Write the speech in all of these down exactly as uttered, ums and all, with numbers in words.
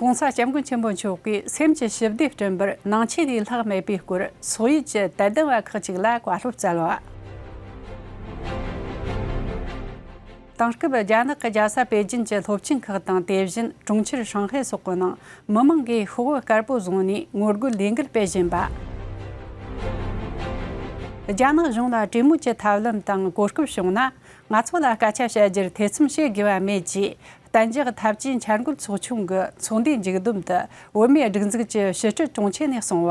༸གོང་ས་༸སྐྱབས་མགོན་ཆེན་པོ་མཆོག་གིས་སེམས་ཀྱི་ཞི་བདེ་བསྐྲུན་པར་ནང་ཆོས་ལས་ལྷག་མེད་པའི་སྐོར། སོག་ཡུལ་གྱི་དད་ལྡན་པ་ཁག་ཅིག་ལ་བཀའ་སློབ་སྩལ་བ། དེང་སྐབས་རྒྱ་ནག་གི་རྒྱལ་ས་པེ་ཅིན་གྱི་སློབ་ཆེན་ཁག་དང་། དེ་བཞིན་གྲོང་ཁྱེར་ཧྲང་ཧའེ་སོགས་ཀྱི་ནང་མི་མང་གིས་ཤོག་བུ་དཀར་པོ་བཟུང་ནས་ངོ་རྒོལ་ལས་འགུལ་སྤེལ་བཞིན་པ། རྒྱ་ནག་གཞུང་ལ་གྲོས་མོལ་གྱི་ཐབས་ལམ་དང་གོ་སྐབས་བྱུང་ན། ང་ཚོ་ལ་སྐད་ཆ་བཤད་རྒྱུར་ཐེ་ཚོམ་བྱེད་དགོས་པ་མེད་ཅེས། གཏན་འཇགས་འཐབ་ཇུས་འཆར་འགོད་ཚོགས་ཆུང་གི་ཚོགས་འདུའི་མཇུག་བསྡོམས་དུ། བོད་མིའི་སྒྲིག་འཛུགས་ཀྱི་ཕྱི་དྲིལ་དྲུང་ཆེ་ནས་གསུངས་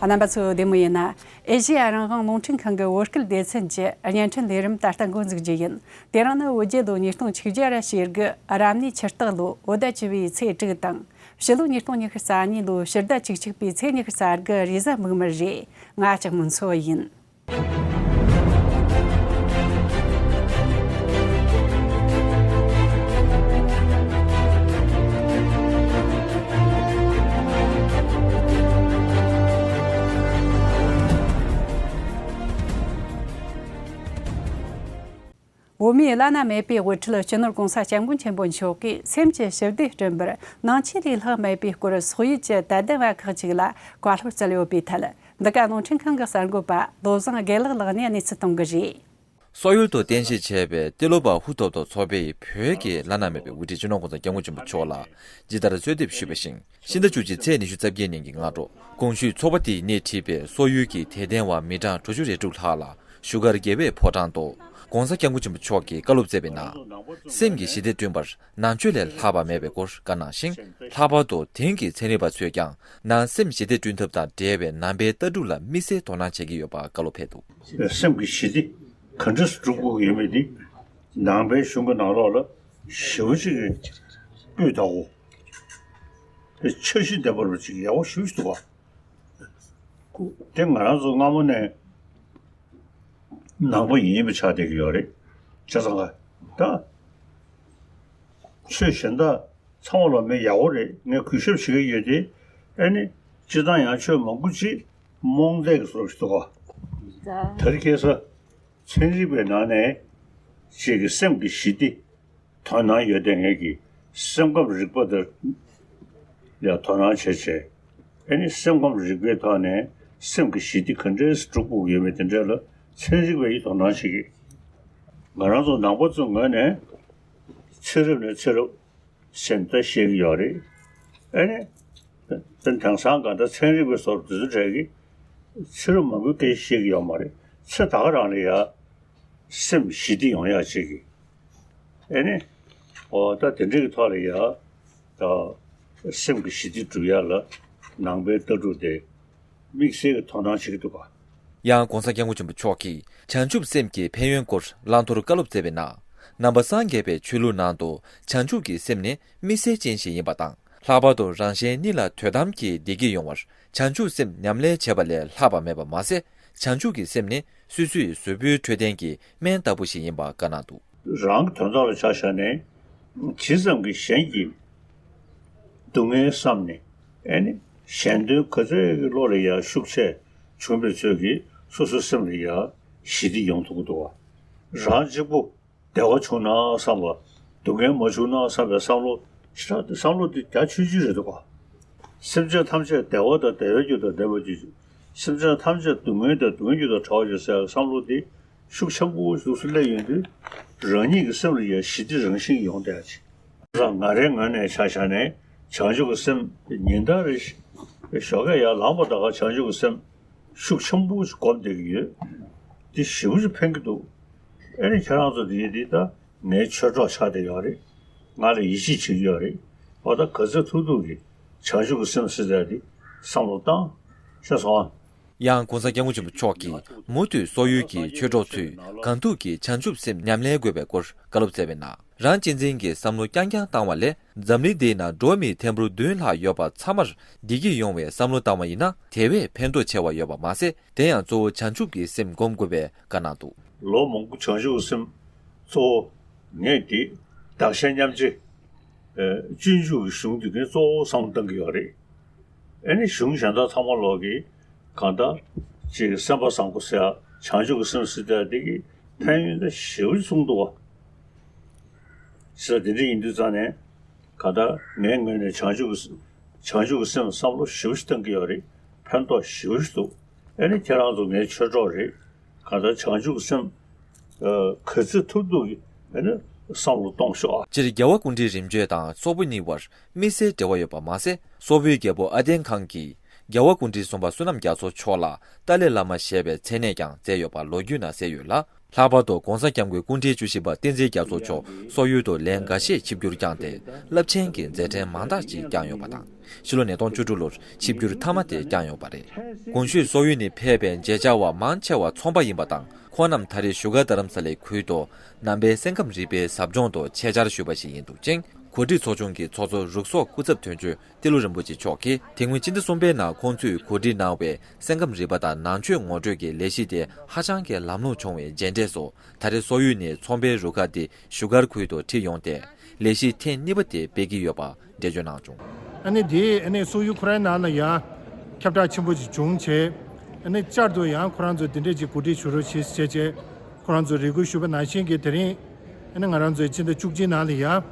པ། རྣམ་པ་ཚོ་བདེ་མོ་ཡིན་ན། ཨེ་ཤེ་ཡ་རང་དབང་རླུང་འཕྲིན་ཁང་གི་བོད་སྐད་སྡེ་ཚན་གྱི་བརྙན་འཕྲིན་ལས་རིམ་ད་ལྟ་འགོ་འཛུགས་རྒྱུ་ཡིན། དེ་རིང་ནི་བོད་རྒྱལ་ལོ་ཉིས་སྟོང་ཆིག་བརྒྱ་ར་ཞེ་དགུ། རབ་གནས་ཆུ་སྟག་ལོ། བོད་ཟླ་བཅུ་བའི་ཚེས་དྲུག་དང་། ཕྱི་ལོ་ཉིས་སྟོང་ཉི་ཤུ་རྩ་གཉིས་ལོའི་ཕྱི་ཟླ་བཅུ་གཅིག་པའི་ཚེས་ཉི་ཤུ་རྩ་དགུ། རེས་གཟའ་མིག་དམར་རེད། ང་ལྕགས་མོ་མཚོ་ཡིན། བོད་མིའི་བླ་ན་མེད་པའི་དབུ་ཁྲིད་སྤྱི་ནོར་༸གོང་ས་༸སྐྱབས་མགོན་ཆེན་པོ་མཆོག་གིས་སེམས་ཀྱི་ཞི་བདེ་བསྐྲུན་པར་ནང་ཆོས་ལས་ལྷག་མེད་པའི་སྐོར། སོག་ཡུལ་གྱི་དད་ལྡན་པ་ཁག་ཅིག་ལ་བཀའ་སློབ་སྩལ་ཡོད་པའི་ཐད། འདི་ག་རླུང་འཕྲིན་ཁང་གི་གསར་འགོད་པ་བློ་བཟང་དགེ་ལེགས་ལགས་ནས་གནས་ཚུལ་གཏོང་གི་རེད། སོག་ཡུལ་དུ་རྟེན་གཞི་བྱས་པའི་ཏི་ལོ་པ་ཧུ་ཐོབ་ཐོབ་ཚོགས་པའི་བོད་ཀྱི་བླ་ན་མེད་པའི་དབུ་ཁྲིད་སྤྱི་ནོར་༸གོང་ས་༸སྐྱབས་མགོན་ཆེན་པོ་མཆོག་ལ་ཇི་ལྟར་གསོལ་འདེབས་ཞུས་པ་བཞིན། ཕྱི་ཟླ་བཅུ་གཅིག་ཚེས་ཉི་ཤུ་རྩ་བརྒྱད་ཉིན་གྱི་སྔ་དྲོ། དགོངས་ཞུས་ཚོགས་པ་དེས་སྣེ་ཁྲིད་པའི་སོག་ཡུལ་གྱི་དད་ལྡན་པ་མི་གྲངས་དྲུག་ཅུ་རེ་དྲུག་ལྷག་ལ་བཞུགས་སྒར་རྒྱལ་བའི་ཕོ་བྲང་དུ་༸གོང་ས་༸སྐྱབས་མགོན་ཆེན་པོ་མཆོག་གིས་བཀའ་སློབ་སྩལ་བའི་ནང་། སེམས་ཀྱི་ཞི་བདེ་བསྐྲུན་པར་ནང་ཆོས་ལས་ལྷག་པ་མེད་པའི་སྐོར་བཀའ་གནང་ཞིང་། ལྷག་པར་དུ་དེང་གི་ཚན་རིག་པ་ཚོས་ཀྱང་ནང་སེམས་ཞི་བདེ་བསྐྲུན་ཐབས་དང་འབྲེལ་བའི་ནང་པའི་ལྟ་གྲུབ་ལ་དམིགས་བསལ་དོ་སྣང་བྱེད་ཀྱི་ཡོད་པ་བཀའ་སློབ་ཕེབས་འདུག། སེམས་ཀྱི་ཞི་བདེ་ག་འདྲས་སུ་སྒྲུབ་དགོས་ཀྱི་ཡོད་མེད་འདི་ནང་པའི་གཞུང་གི་ནང་ལོགས་ལ་ཞེ་པོ་ཅིག་གི་སྤུས་དག་པོ། དེ་འཆར་གཞི་ལྡན་པ་རུ་ཅིག་ཡག་པོ་ཞེ་པོ་ཅིག་འདུག་བ། དེ་ང་རང་ཚོ་སྔ་མོ་ནས་ནང་པ་ཡིན་པ་ཆགས་བསྡད་ཀྱི་ཡོད་རེད། བྱས་ཙང་ད་ཆོས་གཞན་དག་ཚང་མ་ལ་མི་ཡག་པོ་རེད། ངས་གུས་ཞབས་བྱེད་ཀྱི་ཡོད་དེ། ཨ་ནི་སྤྱིར་བཏང་ཡང་ཆོས་མང་པོ་ཅིག་རྨོངས་དད་ཀྱི་བཟོ་ཞིག་འདུག་ག། ད་རེས་ཁ་སང་ཚན་རིག་པའི་ནང་ནས་ཅིག་གི་སེམས་ཀྱི་ཞི་བདེ་དོ་སྣང་ཡོད་དེ། ངས་ཀྱི་སེམས་ཁམས་རིག་པ་དེར་ཡང་དོ་སྣང་བྱས་བྱས། ཨ་ནི་སེམས་ཁམས་རིག་པའི་ཐོག་ནས་སེམས་ཀྱི་ཞི་བདེ་ག་འདྲས་སྒྲུབ་དགོས་ཡོད་མེད་དེ་འདྲས་ལ་ཚན་རིག་པས་ཡིད་དོ་སྣང་བྱེད་ཀྱི། ང་རང་ཚོ་ནང་པ་ཚོའི་ངོས་ནས་ཚེ་རབས་ནས་ཚེ་རབས་ཟེར་ད་བཤད་ཀྱི་ཡོད་རེད། ཨ་ནི་དེང་སང་ག་ད་ཚན་རིག་པའི་བཟོ་འདི་ཚོ་གྲས་ཀྱིས་ཚེ་རབས་མང་པོའི་སྐད་ཆ་བཤད་ཀྱི་ཡོད་མ་རེད། ཚེ་ད་ག་རང་ལ་ཡ་སེམས་ཞི་བདེ་ཡོང་ཡ་ཅིག་གི། ཨེ་ནི། འོ་ད་དེ་འདྲའི་གི་ཐོག་ལ་ཡ། ད་སེམས་ཀྱི་ཞི་བདེ་སྒྲུབ་ཡ་ལ་ནང་པའི་ལྟ་གྲུབ་དེ་དམིགས་བསལ་གྱི་དོ་སྣང་བྱེད་ཀྱི་འདུག་ག། ཡང་༸གོང་ས་༸སྐྱབས་མགོན་ཆེན་པོ་མཆོག་གིས་བྱང་ཆུབ་སེམས་ཀྱི་ཕན་ཡོན་སྐོར་བླང་དོར་བཀའ་སློབ་སྩལ་བའི་ནང་། ནང་པ་སངས་རྒྱས་པའི་ཆོས་ལུགས་ནང་དུ་བྱང་ཆུབ་ཀྱི་སེམས་ནི་དམིགས་བསལ་ཅན་ཞིག་ཡིན་པ་དང་། ལྷག་པར་དུ་རང་གཞན་གཉིས་ལ་དོན་དམ་གྱི་བདེ་སྐྱིད་ཡོང་བར་བྱང་ཆུབ་སེམས་ཉམས་ལེན་བྱེད་པ་ལས་ལྷག་པ་མེད་པ་མ་ཟད། བྱང་ཆུབ་ཀྱི་སེམས་ནི་སོ་སོའི་གཟུགས་པོའི་འཕྲོད་བསྟེན་གྱི་སྨན་ལྟ་བུ་ཞིག་ཡིན་པ་བཀའ་གནང་འདུག། རང་གི་དོན་དག་ལ་ཆ་བཞག་ནས་ཇི་ཙམ་གྱིས་གཞན་གྱི་སྡུག་བསྔལ་བསམ་ནས། ཨེ་ནི་གཞན་དོན་ག་ཚོད་ཀྱི་བློ་ལ་ཡང་ཤུགས་ཆེ་བྱུང་བའི་ཚོད་ཀྱིས་སོ་སོའི་སེམས་ལ་ཡང་ཞི་བདེ་ཡོང་ཐུབ་ཀྱི་འདུག་བ། རང་གཅིག་པུ་བདེ་བ་བྱུང་ན་བསམ་པ། སྡུག་བསྔལ་མ་བྱུང་ན་བསམ་པའི་བསམ་བློ་ཞེ་དྲག་བསམ་བློ་འདི་རྒྱ་ཆུང་ཆུང་རེད་འདུག་ག། སེམས་ཅན་ཐམས་ཅད་བདེ་བ་དང་བདེ་བའི་རྒྱུ་དང་ལྡན་པར་གྱུར་ཅིག། སེམས་ཅན་ཐམས་ཅད་སྡུག་བསྔལ་དང་སྡུག་བསྔལ་རྒྱུ་དང་བྲལ་བར་གྱུར་ཟེར་བསམ་བློ་འདི་ཤུགས་ཆེན་པོ་ཞིག་སླེབས་ཡོང་དུས། རང་ཉིད་ཀྱི་སེམས་ལ་ཡང་ཞི་བདེ་རང་བཞིན་ཡོང་བསྡད་ཅིག། ང་རང་ང་རའི་ངོས་ནས་ཆ་བཞག་ནས་བྱང་ཆུབ་ཀྱི་སེམས་ཉིན་ལྟར་རེ་ཞོགས་ཀས་ཡར་ལངས་པ་དང་བྱང་ཆུབ་ཀྱི་སེམས་ཤུགས་ཆེན་པོ་ཞིག་སྒོམ་བསྡད་ཀྱི་ཡོད། འདི་ཞེ་པོ་ཅིག་ཕན་གྱི་འདུག། ཨེ་ནི་ཁྱེད་རང་ཚོ་འདི་འདི་ད་ངའི་ཆོས་གྲོགས་ཆགས་བསྡད་ཡོད་རེད། ང་ལ་ཡིད་ཆེས་བྱེད་ཀྱི་ཡོད་རེད། འོ་ད་ག་ཚོད་ཐུབ་ཐུབ་ཀྱིས་བྱང་ཆུབ་ཀྱི་སེམས་ཟེར་ཡ་འདི་བསམ་བློ་བཏང་། ཤེས་སོང་ཨ། ཡང་༸གོང་ས་༸སྐྱབས་མགོན་ཆེན་པོ་མཆོག་གིས་མུ་མཐུད་སོག་ཡུལ་གྱི་ཆོས་གྲོགས་ཚོས་གང་ཐུབ་ཀྱིས་བྱང་ཆུབ་སེམས་ཉམས་ལེན་དགོས་པའི་སྐོར་བཀའ་སློབ་སྩལ་བའི་ནང་། རང་གཅེས་འཛིན་གྱི་བསམ་བློ་རྐྱང་རྐྱང་བཏང་བ་ལས། འཛམ་གླིང་འདིའི་ནང་འགྲོ་བ་མི་ཐེར་འབུམ་བདུན་ལྷག་ཡོད་པ་ཚང་མར་བདེ་སྐྱིད་ཡོང་བའི་བསམ་བློ་བཏང་བ་ཡིན་ན། དེ་བས་ཕན་ཐོགས་ཆེ་བ་ཡོད་པ་མ་ཟད། དེ་ཡང་གཙོ་བོ་བྱང་ཆུབ་ཀྱི་སེམས་སྒོམ་དགོས་པའི་བཀའ་གནང་འདུག། ལོ་མང་པོ་བྱང་ཆུབ་ཀྱི་སེམས་གཙོ་བོ་ངས་འདི་བདག་གཞན་མཉམ་བརྗེ། ཨ། སྤྱོད་འཇུག་གི་གཞུང་འདི་ངས་གཙོ་བོ་བསམ་བློ་གཏང་གི་ཡོད་རེད། ཨ་ནི་གཞུང་གཞན་དག་ཚང་མ་ལོག་གི་གང་ལྟར་ཅིག་སེམས་པ་བཟང་པོ་ཟེར་ཡ་བྱང་ཆུབ་ཀྱི་སེམས་ཟེར་ཡ་འདི་གི་ཕན་ཡོན་ད་ཞེ་པོ་ཅིག་གསུངས་འདུག་བ། ཟེར་དེ་འདྲ་ཡིན་དུས་ཙང་ནས་ག་ད་ངའི་ངོས་ནས་བྱང་ཆུབ་ཀྱི་བྱང་ཆུབ་ཀྱི་སེམས་བསམ་བློ་ཞེ་པོ་ཞིག་བཏང་གི་ཡོད་རེད། ཕན་ཐོགས་ཞེ་པོ་ཞིག་འདུག་ཨ་ནི་ཁྱེད་རང་ཚོ་ངའི་ཆོས་གྲོགས་རེད། ག་ད་བྱང་ཆུབ་ཀྱི་སེམས་ཨ་ག་ཚོད་ཐུབ་ཐུབ་ཀྱི་ཨ་ནི་བསམ་བློ་གཏོང་ཤོག་ཨ། སྤྱིར་རྒྱལ་བ་སྐུ་ཕྲེང་རིམ་བྱོན་དང་སོག་པོ་གཉིས་བར་དམིགས་བསལ་འབྲེལ་བ་ཡོད་པ་མ་ཟད། སོག་པོའི་རྒྱལ་པོ་ཨ་ཏེན་ཁཱན་གྱིས་རྒྱལ་བ་སྐུ་ཕྲེང་གསུམ་པ་བསོད་ནམས་རྒྱ་མཚོ་མཆོག་ལ་ཏཱ་ལའི་བླ་མ་ཞེས་པའི་མཚན་གནས་ཀྱང་མཛད་ཡོད་པ་ལོ་རྒྱུས་ནང་གསལ་ཡོད་ལ། ལྷག་པར་དུ་༧གོང་ས་༧སྐྱབས་མགོན་སྐུ་ཕྲེང་བཅུ་བཞི་པ་བསྟན་འཛིན་རྒྱ་མཚོ་མཆོག་སོག་ཡུལ་དུ་ལན་འགའ་ཤས་ཆིབས་བསྒྱུར་བསྐྱངས་ཏེ། རླབས་ཆེན་གྱི་མཛད་འཕྲིན་མང་དག་ཅིག་བསྐྱངས་ཡོད་པ་དང་། ཕྱི་ལོ་ཉིས་སྟོང་བཅུ་དྲུག་ལོར་ཆིབས་བསྒྱུར་མཐའ་མ་དེ་བསྐྱངས་ཡོད་པ་རེད། གོང་ཞུས་སོག་ཡུལ་ནི་ཕེབས་པའི་མཇལ་བཅར་བ་མང་ཆེ་བ་ཚོང་པ་ཡིན་པ་དང་། ཁོང་རྣམས་ད་རེས་བཞུགས་སྒར་རྡ་རམ་ས་ལའི་ཁུལ་དུ་ནང་པའི་སེམས་ཁམས་རིག་པའི་ཟབ་སྦྱོང་དུ་ཆེད་བཅར་ཞུས་པ་ཞིག་ཡིན་འདུག་ཅིང་། གོ་སྒྲིག་ཚོགས་ཆུང་གི་ཚོགས་གཙོ་རུ་ཚོགས་སྐུ་ཚབ་དོན་གཅོད་ཏི་ལོ་རིན་པོ་ཆེ་མཆོག་གིས། དེ་སྔོན་སྤྱི་ཟླ་གསུམ་པའི་ནང་ཁོང་ཚོས་གོ་སྒྲིག་གནང་བའི་སེམས་ཁམས་རིག་པ་དང་ནང་ཆོས་ངོ་སྤྲོད་ཀྱི་ལས་གཞི་དེ་ཧ་ཅང་གི་ལམ་ལྷོང་བྱུང་བའི་རྗེས་འབྲས་སུ། ད་རེས་སོག་ཡུལ་ནས་ཚོང་པའི་རུ་ཁག་འདི་བཞུགས་སྒར་ཁུལ་དུ་ཁྲིད་ཡོང་སྟེ། ལས་གཞི་ཐེངས་གཉིས་པ་དེ་སྤེལ་གྱི་ཡོད་པ་འགྲེལ་བརྗོད་གནང་བྱུང་། ཨ་ནི་དེ་ཨ་ནི་སོག་ཡུལ་ཁོ་རའི་ནང་ལ་ཡང་ཁྱབ་བསྒྲགས་ཆེན་པོ་ཞིག་བྱུང་བྱས། ཨ་ནི་བསྐྱར་དུ་ཡང་ཁོ་རང་ཚོ་དེ་འདྲས་ཀྱི་གོ་སྒྲིག་ཞུ་རོགས་བྱེད་ཟེར་བྱས་ཁོ་རང་ཚོ་རེ་སྐུལ་ཞུས་པ་ནང་བཞིན་གྱི་དེ་རིང་ཨ་ནི་ང་རང་ཚོའི་སྤྱི་ཟླ་བཅུ་གཅིག་ནང་ལ་ཡང་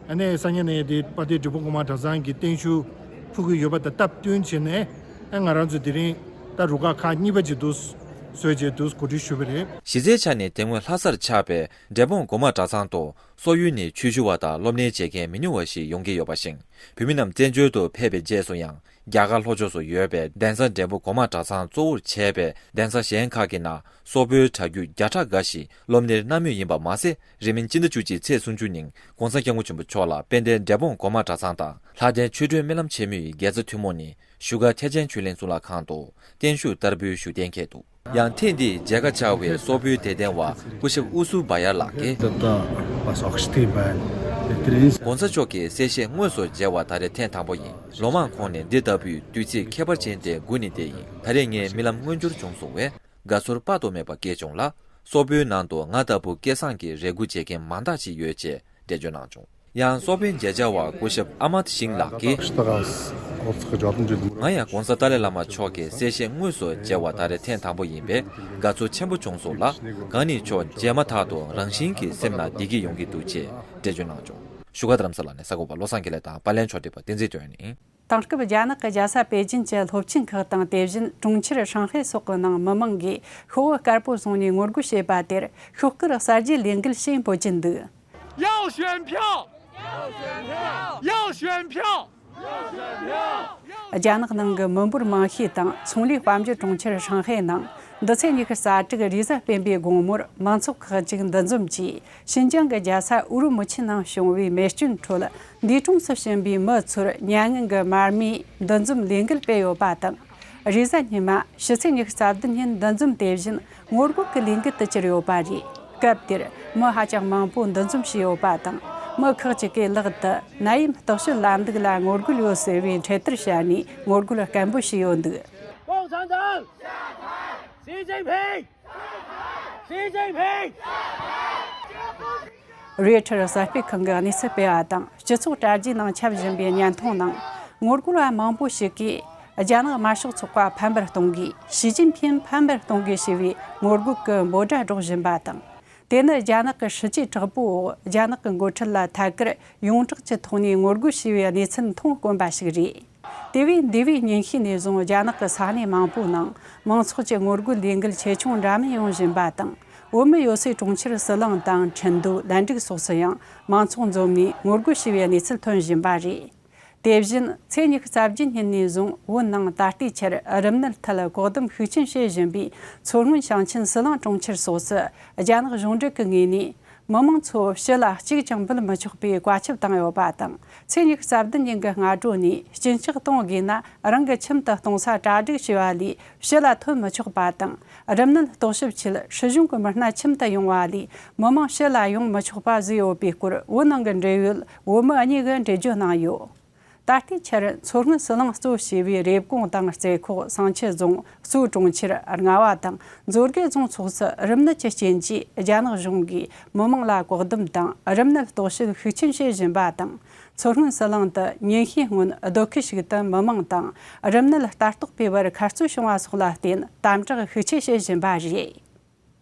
ཨ་ནི་སང་ཉིན་ནས་དེ་དཔལ་ལྡན་འབྲས་སྤུངས་གོང་མ་གྲྭ་ཚང་གི་བརྟན་བཞུགས་ཕུལ་གྱི་ཡོད་པ་དང་སྟབས་བསྟུན་བྱས་ནས་ཨ་ང་རང་ཚོ་དེ་རིང་ད་རུ་ཁག་ཁག་གཉིས་པ་ཅིག་འདུག་བཟོས་བྱས་འདུག་གོ་སྒྲིག་ཞུས་པ་རེད། གཞི་རྩའི་ཆ་ནས་དེ་སྔོན་ལྷ་སར་ཆགས་པའི་འབྲས་སྤུངས་གོང་མ་གྲྭ་ཚང་དུ། སོག་ཡུལ་ནས་ཆོས་ཞུ་བ་དང་སློབ་གཉེར་བྱེད་མཁན་མི་ཉུང་བ་ཞིག་ཡོང་གི་ཡོད་པ་བཞིན། བོད་མི་རྣམས་བཙན་བྱོལ་དུ་ཕེབས་པའི་རྗེས་སུ་ཡང་རྒྱ་གར་ལྷོ་ཕྱོགས་སུ་ཡོད་པའི་གདན་ས་འབྲས་སྤུངས་གོང་མ་གྲྭ་ཚང་གཙོ་བོར་བྱས་པའི་གདན་ས་གཞན་ཁག་གི་ནང་སོག་པོའི་གྲྭ་རྒྱུན་བརྒྱ་ཕྲག་འགའ་ཞིག་སློབ་གཉེར་གནང་མུས་ཡིན་པ་མ་ཟད། རིང་མིན་སྤྱི་ཟླ་བཅུ་གཅིག་ཚེས་སུམ་ཅུ་ཉིན་༧གོང་ས་༧སྐྱབས་མགོན་ཆེན་པོ་མཆོག་ལ་དཔལ་ལྡན་འབྲས་སྤུངས་གོང་མ་གྲྭ་ཚང་དང་ལྷ་ལྡན་ཆོས་སྒྲོན་སྨོན་ལམ་ཆེན་མོའི་དགེ་རྩ་ཐུན་མོང་ནས་བཞུགས་སྒར་ཐེག་ཆེན་ཆོས་གླིང་གཙུག་ལག་ཁང་དུ་བརྟན་བཞུགས་བསྟར་འབུལ་ཞུ་གཏན་འཁེལ་འདུག་ཡང་ཐེངས་འདིའི་མཇལ་ཁ་བཅར་བའི་སོག་པོའི་དད་ལྡན་བ་སྐུ་ཞབས་ཨུ་སུ་བ་ཡར་ལགས་ཀྱིས།༧གོང་ས་མཆོག་གི་གསལ་བཤད་དངོས་སུ་མཇལ་བ་ད་རེས་ཐེངས་དང་པོ་ཡིན། ལོ་མང་གོང་ནས་འདི་ལྟ་བུའི་དུས་ཚིགས་ཁྱད་པར་ཅན་དེ་སྒུག་ནས་བསྡད་ཡིན། ད་རེས་ངའི་རྨི་ལམ་མངོན་འགྱུར་བྱུང་སོང་བས་དགའ་ཚོར་དཔག་ཏུ་མེད་པ་སྐྱེས་བྱུང་ལ། སོག་པོའི་ནང་དུ་ང་ལྟ་བུ་སྐལ་བཟང་གི་རེ་སྒུག་བྱེད་མཁན་མང་དག་ཅིག་ཡོད་ཅེས་འགྲེལ་བརྗོད་གནང་བྱུང་། ཡང་སོག་པོའི་མཇལ་བཅར་བ་སྐུ་ཞབས་ཨ་མད་ཤིང་ལགས་ཀྱིས། ང་ཡང་༧གོང་ས་ཏཱ་ལའི་བླ་མ་མཆོག་གི་གསལ་བཤད་དངོས་སུ་མཇལ་བ་ད་རེས་ཐེངས་དང་པོ་ཡིན་པས་དགའ་ཚོར་ཆེན་པོ་བྱུང་སོང་ལ། གང་ཉིད་མཆོག་མཇལ་མ་ཐག་ཏུ་རང་བཞིན་གྱིས་སེམས་ནང་བདེ་སྐྱིད་ཡོང་གི་འདུག་ཅེས་འགྲེལ་བརྗོད་གནང་བྱུང་། བཞུགས་སྒར་རྡ་རམ་ས་ལ་ནས་གསར་འགོད་པ་བློ་བཟང་དགེ་ལེགས་དང་པར་ལེན་ཕྱོགས་སྒྲིག་པ་བསྟན་འཛིན་དོན་ཡིན། དེང་སྐབས་རྒྱ་ནག་གི་རྒྱལ་ས་པེ་ཅིན་གྱི་སློབ་ཆེན་ཁག་དང་དེ་བཞིན་གྲོང་ཁྱེར་ཧྲང་ཧའེ་སོགས་ཀྱི་ནང་མི་མང་གིས་ཤོག་བུ་དཀར་པོ་བཟུང་ནས་ངོ་རྒོལ་བྱེད་པ་དེར་ཤོག་དཀར་གསར་བརྗེའི་ལས་འགུལ་ཞེས་འབོད་ཀྱིན་འདུག 要选票！要选票！要选票！ རྒྱ་ནག་ནང་གི་མི་འབོར་མང་ཤོས་དང་ཚོང་ལས་དཔལ་འབྱོར་གྲོང་ཁྱེར་ཧྲང་ཧའེ་ནང་འདི་ཚེས་ཉི་ཤུ་རྩ་དྲུག་རེས་གཟའ་སྤེན་པའི་དགོང་མོར་མང་ཚོགས་ཁག་ཅིག་འདུ་འཛོམས་ཀྱིས་ཤིན་ཅང་གི་རྒྱལ་ས་ཨུ་རུ་མུ་ཆིའི་ནང་བྱུང་བའི་མེ་སྐྱོན་ཁྲོད་འདས་གྲོངས་སུ་ཕྱིན་པའི་མི་ཚོར་མྱ་ངན་གྱི་མར་མེའི་འདུ་འཛོམས་ལས་འགུལ་སྤེལ་ཡོད་པ་དང་། རེས་གཟའ་ཉི་མ་ཕྱི་ཚེས་ཉི་ཤུ་རྩ་བདུན་ཉིན་འདུ་འཛོམས་དེ་བཞིན་ངོ་རྒོལ་གྱི་ལས་འགུལ་དུ་གྱུར་ཡོད་པ་རེད། སྐབས་དེར་མི་ཧ་ཅང་མང་པོ་འདུ་འཛོམས་བྱས་ཡོད་པ་དང་། མི་ཁག་ཅིག་གིས་ལག་ཏུ་ནད་ཡམས་རྟག་དཔྱད་ལམ་ལུགས་ལ་ངོ་རྒོལ་ཡོད་ཟེར་བའི་འཕྲེད་དར་བཤམས་ནས་ངོ་རྒོལ་སྐད་འབོད་བྱས་ཡོད་འདུག 共产党！下台！习近平！习近平！ རོའི་ཊར་གསར་སྤེལ་ཁང་གིས་གནས་ཚུལ་སྤེལ་བ་དང་། སྤྱི་ཚོགས་དྲ་རྒྱའི་ནང་ཁྱབ་བཞིན་པའི་བརྙན་ཐུང་ནང་། ངོ་རྒོལ་བ་མང་པོ་ཞིག་གིས། རྒྱ་ནག་དམར་ཤོག་ཚོགས་པ་ཕམ་པར་གཏོང་དགོས། ཞི་ཅིན་ཕིན་ཕམ་པར་གཏོང་དགོས་ཞེས་པའི་ངོ་རྒོལ་གྱི་འབོད་སྒྲ་སྒྲོག་བཞིན་པ་དང་། དེ་ནི་རྒྱ་ནག་གི་སྲིད་ཇུས་དྲག་པོའི་འོག་རྒྱ་ནག་གི་འགོ་ཁྲིད་ལ་ཐད་ཀར་ཡོངས་གྲགས་ཀྱི་ཐོག་ནས་ངོ་རྒོལ་བྱས་པའི་གནས་ཚུལ་མཐོང་དཀོན་པ་ཞིག་རེད། དེ་བས་འདས་པའི་ཉིན་ཤས་ནས་བཟུང་རྒྱ་ནག་གི་ས་གནས་མང་པོའི་ནང་མང་ཚོགས་ཀྱི་ངོ་རྒོལ་ལས་འགུལ་ཆེ་ཆུང་འདྲ་མིན་ཡོང་བཞིན་པ་དང་། བོད་མི་ཡོད་སའི་གྲོང་ཁྱེར་ཟི་ལིང་དང་ཁྲིན་ཏུའུ། ལན་ཀྲིག་སོགས་སུ་ཡང་མང་ཚོགས་འཛོམས་ནས་ངོ་རྒོལ་བྱས་པའི་གནས་ཚུལ་ཐོན་བཞིན་པ་རེད། དེ་བཞིན་ཚེས་ཉི་ཤུ་རྩ་བརྒྱད་ཉིན་ནས་བཟུང་བོད་ནང་ད་ལྟའི་ཆར་རིམས་ནད་ཐད་བཀག་སྡོམ་ཤུགས་ཆེན་བྱེད་བཞིན་པའི་མཚོ་སྔོན་ཞིང་ཆེན་ཟི་ལིང་གྲོང་ཁྱེར་སོགས་སུ་རྒྱ་ནག་གཞུང་འབྲེལ་གྱི་ངོས་ནས། མི་མང་ཚོ་ཕྱི་ལ་གཅིག་ཀྱང་འབུད་མི་ཆོག་པའི་བཀའ་ཁྱབ་བཏང་ཡོད་པ་དང་། ཚེས་ཉི་ཤུ་རྩ་བདུན་ཉིན་གྱི་སྔ་དྲོ་ནས་སྤྱིན་ཆག་གཏོང་དགོས་ན་རང་གི་ཁྱིམ་དུ་གཏོང་ས་གྲ་སྒྲིག་བྱས་པ་ལས་ཕྱི་ལ་ཐོན་མི་ཆོག་པ་དང་། རིམས་ནད་རྟོག་ཞིབ་ཆེད་སྲིད་གཞུང་གི་མི་སྣ་ཁྱིམ་དུ་ཡོང་བ་ལས་མི་མང་ཕྱི་ལ་ཡོང་མི་ཆོག་པ་བཟོས་ཡོད་པའི་སྐོར་བོད་ནང་གི་འབྲེལ་ཡོད་བོད་མི་གཉིས་ཀྱིས་འགྲེལ་བརྗོད་གནང་ཡོད། ད་ལྟའི་ཆར་མཚོ་སྔོན་ཟི་ལིང་གཙོ་བྱས་པའི་རེབ་གོང་དང་རྩེ་ཁོག་བསང་ཆུ་རྫོང་གཙོས་གྲོང་ཁྱེར་རྔ་བ་དང་མཛོད་དགེ་རྫོང་སོགས་སུ་རིམས་ནད་ཀྱི་རྐྱེན་གྱིས་རྒྱ་ནག་གཞུང་གིས་མི་མང་ལ་བཀག་སྡོམ་དང་རིམས་ནད་རྟོག་ཞིབ་ཤུགས་ཆེན་བྱེད་བཞིན་པ་དང་། མཚོ་སྔོན་ཟི་ལིང་དུ་ཉིན་ཤས་སྔོན་སྡོད་ཁུལ་ཞིག་ཏུ་མི་མང་དང་རིམས་ནད་ལྟ་རྟོག་པའི་བར་ཁ་རྩོད་བྱུང་བ་སོགས་ལ་བརྟེན་དམ་དྲག་ཤུགས་ཆེ་བྱེད་བཞིན་པ་རེད།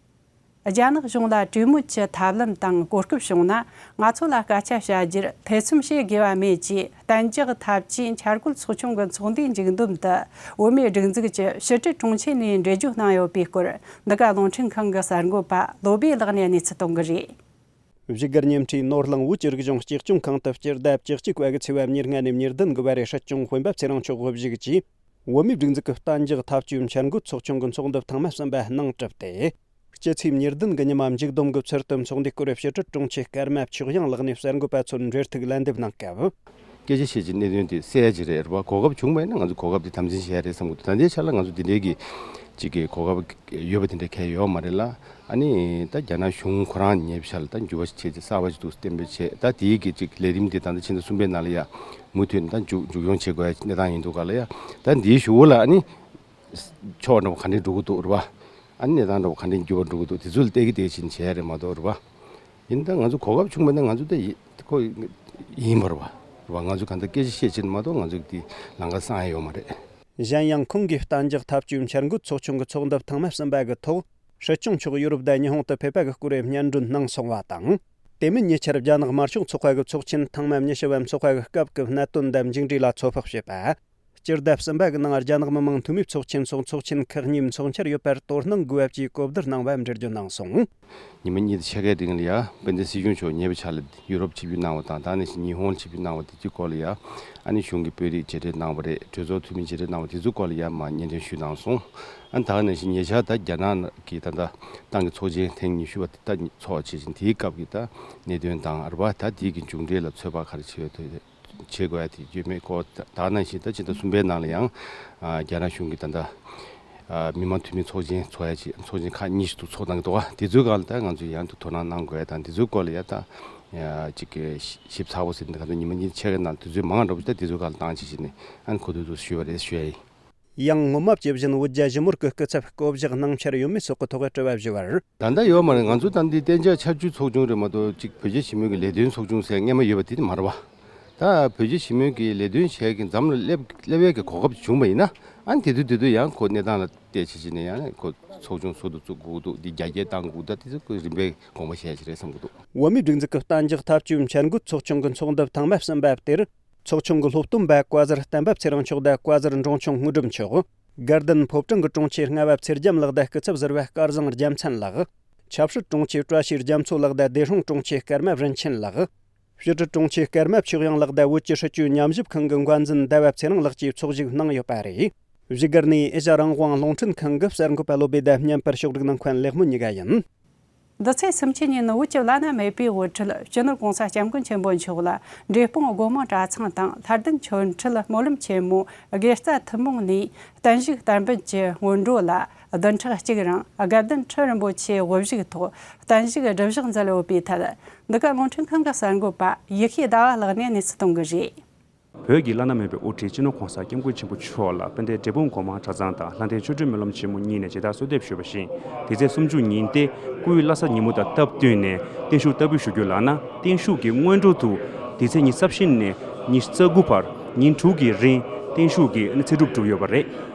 རྒྱ་ནག་གཞུང་ལ་གྲོས་མོལ་གྱི་ཐབས་ལམ་དང་གོ་སྐབས་བྱུང་ན། ང་ཚོ་ལ་སྐད་ཆ་བཤད་རྒྱུར་ཐེ་ཚོམ་བྱེད་དགོས་པ་མེད་ཅེས། གཏན་འཇགས་འཐབ་ཇུས་འཆར་འགོད་ཚོགས་ཆུང་གི་ཚོགས་འདུའི་མཇུག་བསྡོམས་དུ། བོད་མིའི་སྒྲིག་འཛུགས་ཀྱི་ཕྱི་དྲིལ་དྲུང་ཆེ་ནས་འགྲེལ་བརྗོད་གནང་ཡོད་པའི་སྐོར། འདི་ག་རླུང་འཕྲིན་ཁང་གི་གསར་འགོད་པ་བློ་བྷེ་ལགས་ནས་གནས་ཚུལ་གཏོང་གི་རེད། བཞུགས་སྒར་ཉེ་འཁྲིས་ནོར་གླིང་བོད་ཀྱི་རིག་གཞུང་གཅེས་སྐྱོང་ཁང་དུ་སྤྱི་ཟླ་བཅུ་གཅིག་པ་གི་ཚེས་པ་ཉེར་ལྔ་ནས་ཉེར་བདུན་གི་བར་རེ་སྲིད་སྐྱོང་སྤེན་པ་ཚེ་རིང་མཆོག་དབུ་བཞུགས་ཀྱིས། བོད་མིའི་སྒྲིག་འཛུགས་ཀྱི་གཏན་འཇགས་འཐབ་ཇུས་འཆར་འགོད་ཚོགས་ཆུང་གི་ཚོགས་འདུ་ཐེངས་མ་གསུམ་པ་གནང་གྲུབ་སྟེ། སྤྱི་ཚེས་ཉེར་བདུན་གི་ཉི་མ་མཇུག་བསྡོམས་ཀྱི་ཚུལ་དུ་ཚོགས་འདུའི་སྐོར་ཕྱི་དྲིལ་དྲུང་ཆེ་ཀརྨ་ཆོས་དབྱངས་ལགས་ནས་གསར་འགོད་པ་ཚོར་འབྲེལ་གཏུག་ལན་འདེབས་གནང་སྐབས། སྐད་ཆ་བཤད་ཀྱི་གནད་དོན་དེ་གསལ་ཡ་ཅིག་རེད། རེད་བ། གོ་སྐབས་བྱུང་བ་ཡིན་ན་ང་ཚོ་གོ་སྐབས་དེ་དམ་འཛིན་བྱེད་ཡ་རེད་བསམ་གྱི་འདུག་ད་ལྟའི་ཆ་ལ་ང་ཚོ་འདི་འདྲའི་གི་ཅིག་གི་གོ་སྐབས་ཡོད་པ་དེ་འདྲ་གང་ཡོད་མ་རེད་ལ། ཨ་ནི་ད་རྒྱ་ནག་གཞུང་ཁོ་རང་ཉེ་བའི་ཆར་ལ་ད་འགྱུར་བ་ཞིག་བྱས་ཏེ་གསར་པ་ཞིག་འདུག་གཏན་འབེབས་བྱས། ད་དེའི་གི་ཅིག་ལས་རིམ་དེ་ད་ལྟ་ཕྱི་ཟླ་གསུམ་པའི་ནང་ལ་ཡ་མུ་མཐུད་ནས་ད་མཇུག་མཇུག་སྐྱོང་བྱེད་དགོས་ཡ་གནས་སྟངས་ཡིན་འདུག་ག་ལ་ཡ། ད་འདིའི་གཞུག་གུ་ལ་ཨ་ནི་ཕྱོགས་འདྲ་བོ་ག་འདྲས་འགྲོ་གི་འདུག་རེད་བ། ཨ་ནི་གནས་སྟངས་འདྲ་བོ་ག་འདྲས་འགྱུར་བ་འགྲོ་གི་འདུག་དེ་ཚོ་ལ་བལྟས་ཀྱི་བལྟས་བཞིན་བྱས་རེད་མ་གཏོགས་རེད་བ། ཡིན་ད་ང་ཚོ་གོ་སྐབས་བྱུང་བ་ན་ང་ཚོ་ད་ཡི་ཁོ་ཡིན་པ་རེད་བ། རེད་བ། ང་ཚོ་གང་ལྟར་སྐད་ཆ་བཤད་ཕྱིན་མ་གཏོགས་ང་ཚོ་དེ་ལམ་ཁ་སང་ཡ་ཡོད་མ་རེད། གཞན་ཡང་ཁོང་གིས་གཏན་འཇགས་འཐབ་ཇུས་འཆར་འགོད་ཚོགས་ཆུང་གི་ཚོགས་འདུ་ཐེངས་མ་གསུམ་པ་གི་ཐོག་སྲིད་སྐྱོང་མཆོག་ཡུ་རོབ་དང་ཉི་ཧོང་དུ་ཕེབས་པ་གི་སྐོར་སྙན་སྒྲོན་གནང་སོང་བ་དང་། དེ་མིན་ཉེ་ཆར་རྒྱ་ནག་དམར་ཤོག་ཚོགས་པ་གི་ཚོགས་ཆེན་ཐེངས་མ་ཉི་ཤུ་བ་འཚོགས་པ་གི་སྐབས་ཀྱི་གནད་དོན་དང་མཇུག་འབྲས་ལ་ཚོད་དཔག་བྱས་པ། སྤྱི་ཟླ་གསུམ་པ་གི་ནང་རྒྱ་ནག་མི་དམངས་འཐུས་མིའི་ཚོགས་ཆེན་སོགས་ཚོགས་ཆེན་ཁག་གཉིས་འཚོགས་འཆར་ཡོད་པར་དོ་སྣང་དགོས་པ་བཅས་གོ་བསྡུར་གནང་བ་འགྲེལ་བརྗོད་གནང་སོང་། ཉི་མ་གཉིས་དང་ཕྱེད་ཀའི་རིང་ལ་ཡ་དཔལ་ལྡན་སྲིད་སྐྱོང་མཆོག་ཉེ་བའི་ཆར་ལ་ཡུ་རོབ་ཆིབས་བསྒྱུར་གནང་བ་དང་། ད་ནང་བཞིན་ཉི་ཧོང་ལ་ཆིབས་བསྒྱུར་གནང་བ་དེ་ཚོའི་སྐོར་ལ་ཡ་ཨ་ནི་གཞུང་གི་དཔོན་རིགས་མཇལ་འཕྲད་གནང་བ་རེད། གྲོས་ཚོགས་འཐུས་མི་མཇལ་འཕྲད་གནང་བ་དེ་ཚོའི་སྐོར་ལ་ཡ་མར་སྙན་སྒྲོན་ཞུས་གནང་སོང་། ཨ་ནི་ད་ག་ནང་བཞིན་ཉེ་ཆར་ད་རྒྱ་ནག་གི་ད་ལྟ་ཏང་གི་ཚོགས་ཆེན་ཐེངས་ཉི་ཤུ་པ་དེ་ད་ཚོགས་བྱེད་བཞིན་དེའི་སྐབས་ཀྱི་ད་གནད་དོན་དང་རེད་བ། ད་དེའི་གི་མཇུག་འབྲས་ལ་ཚོད་དཔག་ག་རེ་བྱེད་ཡོད་དེ། བྱེད་དགོས་ཡ་དེ་ཡོད་མེད་སྐོར། ད་ག་ནང་བཞིན་ད་ཕྱི་ཟླ་གསུམ་པའི་ནང་ལ་ཡང་ཨ་རྒྱ་ནག་གཞུང་གིས་ད་ལྟ་ཨ་མི་དམངས་འཐུས་མི་ཚོགས་ཆེན་ཚོགས་ཡ་ཆེད་ཚོགས་ཆེན་ཁག་གཉིས་ཤིག་ཏུ་ཚོགས་གནང་གི་འདུག་ག་དེ་ཚོའི་སྒང་ལ་ད་ང་ཚོས་ཡང་དུ་དོ་སྣང་གནང་དགོས་ཡ་དང་། དེ་ཚོའི་སྐོར་ལ་ཡ་ད་ཨ་ཅིག་གི་ཞིབ་ཚགས་པོ་ཟེར་ནས་ད་ག་ཚོད་ཉི་མ་གཉིས་ཕྱེད་ཀའི་ནང་དུས་ཚོད་མང་འགྲོ་བ་ད་དེ་ཚོའི་སྒང་ལ་བཏང་བྱེད་བྱས་ནས་ཨ་ནི་གོ་བསྡུར་དུ་ཞུས་པ་རེད་ཞུ་ཡ་ཡིན། ཡང་སྔོན་མ་ཇི་བཞིན་བོད་རྒྱ་ཞི་མོལ་གྱི་སྐུ་ཚབ་བསྐོ་གཞག་གནང་འཆར་ཡོད་མེད་སོགས་ཀྱི་ཐོག་དྲི་བ་ཞུས་པར། ད་ལྟ་ཡོད་མ་རེད། ང་ཚོ་ད་འདི་གཏན་འཇགས་འཆར་ཇུས་ཚོགས་ཆུང་རེད་མ་གཏོགས་ཅིག་བོད་རྒྱ་ཞི་མོལ་གྱི་ལས་དོན་ཚོགས་ཆུང་ཟེར་སྔོན་མ་ཡོད་པ་དེ་མ་རེད་བ། ད་བོད་རྒྱ་ཞི་མོལ་གྱི་ལས་དོན་བྱེད་མཁན་འཛམ་ལ་སླེབས་སླེབས་ཡས་ཀྱི་གོ་སྐབས་བྱུང་བ་ཡིན་ན་ཨ་ནི་དེ་དུས་དེ་དུས་ཡང་ཁོ་གནས་སྟངས་ལ་བལྟས་བྱས་བྱས་ནས་ཡང་ཁོ་ཚོགས་ཆུང་ཚོགས་འདུ་བཙུགས་དགོས་འདུག་འདི་རྒྱ་སྐྱེད་བཏང་དགོས་འདུག་ད་དེ་ཚོ་ཁོ་རིམ་པས་དགོངས་པ་བཞེས་ཡ་ཞིག་རེད་བསམ་གྱི་འདུག་བོད་མིའི་སྒྲིག་འཛུགས་ཀྱི་གཏན་འཇགས་འཐབ་ཇུས་འཆར་འགོད་ཚོགས་ཆུང་གི་ཚོགས་འདུ་ཐེངས་མ་གསུམ་པ་དེར། ཚོགས་ཆུང་གི་སློབ་སྟོན་པ་བཀའ་ཟུར་བསྟན་པ་ཚེ་རིང་མཆོག་དང་བཀའ་ཟུར་འབྲོང་ཆུང་དངོས་གྲུབ་མཆོག་དགའ་ལྡན་ཕོ་བྲང་གི་དྲུང་ཆེ་རྔ་བ་ཚེ་རྒྱམ་ལགས་དང་སྐུ་ཚབ་ཟུར་པ་སྐལ་བཟང་རྒྱལ་མཚན་ལགས། ཆབ་སྲིད་དྲུང་ཆེ་བཀྲ་ཤིས་རྒྱ་མཚོ་ལགས་དང་སྡེ་སྲུང་དྲུང་ཆེ་སྐར་མ་རིན་ཆེན་ལགས། ཕྱི་དྲིལ་དྲུང་ཆེ་སྐར་མ་ཆོས་དབྱངས་ལགས་དང་བོད་ཀྱི་སྲིད་བྱུས་ཉམས་ཞིབ་ཁང་གི་འགན་འཛིན་ཟླ་བ་ཚེ་རིང་ལགས་ཀྱིས་ཚོགས་ཞུགས་གནང་ཡོད་པ་རེད། བཞུགས་སྒར་ནས་ཨེ་ཤ་རང་དབང་རླུང་འཕྲིན་ཁང་གི་གསར་འགོད་པ་བློ་བྷེ་དང་བརྙན་པར་ཕྱོགས་སྒྲིག་གནང་མཁན་ལེགས་སྨོན་གཉིས་ཀ་ཡིན། འདི་ཚེས་སུམ་ཅུ་ཉིན་བོད་ཀྱི་བླ་ན་མེད་པའི་དབུ་ཁྲིད་སྤྱི་ནོར་༸གོང་ས་༸སྐྱབས་མགོན་ཆེན་པོ་མཆོག་ལ་འབྲས་སྤུངས་སྒོ་མང་གྲྭ་ཚང་དང་ལྷ་ལྡན་ཆོས་འཕྲུལ་སྨོན་ལམ་ཆེན་མོའི་དགེ་རྩ་ཐུན་མོང་ནས་བརྟན་བཞུགས་བསྟར་འབུལ་གྱི་སྔོན་འགྲོ་ལ་བདུན་ཕྲག་གཅིག་རིང་དགའ་ལྡན་ཁྲི་རིན་པོ་ཆེའི་དབུ་བཞུགས་ཐོག་བརྟན་བཞུགས་སྒྲུབ་བཞག་མཛད་ཡོད་པའི་ཐད། འདི་ག་རླུང་འཕྲིན་ཁང་གི་གསར་འགོད་པ་ཡེ་ཤེས་ཟླ་བ་ལགས་ནས་གནས་ཚུལ་གཏོང་གི་རེད། བོད་ཀྱི་བླ་ན་མེད་པའི་དབུ་ཁྲིད་སྤྱི་ནོར་༸གོང་ས་༸སྐྱབས་མགོན་ཆེན་པོ་མཆོག་ལ་དཔལ་ལྡན་འབྲས་སྤུངས་སྒོ་མང་གྲྭ་ཚང་དང་ལྷ་ལྡན་ཆོས་འཕྲུལ་སྨོན་ལམ་ཆེན་མོ་གཉིས་ནས་མཇལ་དར་གསོལ་འདེབས་ཞུས་པ་བཞིན། དེ་ཚེས་སུམ་ཅུ་ཉིན་ཏེ་སྐུའི་བླ་གཟའ་ཉིན་མོ་དང་སྟབས་བསྟུན་ནས་བརྟན་བཞུགས་བསྟར་འབུལ་ཞུ་རྒྱུ་ལགས་ན། བརྟན་བཞུགས་ཀྱི་སྔོན་འགྲོ་དུ་དེ་ཚེས་ཉི་ཤུ་རྩ་བཞི་ནས་ཉི་ཤུ་རྩ་དགུ་བར་ཉིན་དྲུག་གི་རིང་བརྟན་བཞུགས་ཀྱི་ཚེ་སྒྲུབ་གྲུབ་ཡོད་པ་རེད།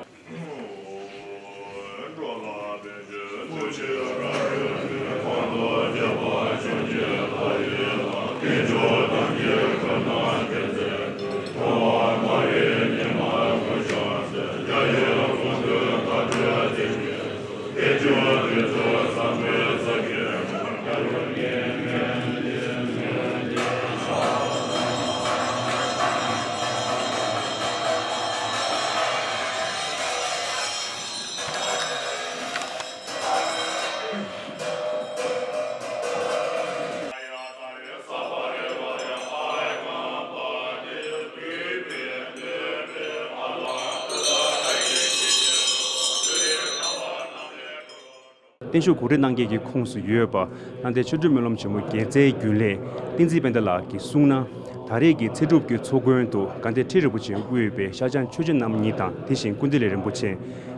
བརྟན་བཞུགས་གོ་སྒྲིག་གནང་མཁན་གྱི་ཁོངས་སུ་ཡོད་པ། ལྷ་ལྡན་ཆོས་འཕྲུལ་སྨོན་ལམ་ཆེན་མོའི་དགེ་རྩའི་རྒྱུན་ལས་བསྟན་འཛིན་དཔལ་ལྡན་ལགས་ཀྱིས་གསུངས་ན། ད་རེས་ཀྱི་ཚེ་སྒྲུབ་ཀྱི་ཚོགས་མགོན་དུ་དགའ་ལྡན་ཁྲི་རིན་པོ་ཆེས་དབུས་པའི་ཤར་བྱང་ཆོས་རྗེ་རྣམ་གཉིས་དང་། དེ་བཞིན་སྐུ་ལྡི་ལི་རིན་པོ་ཆེ།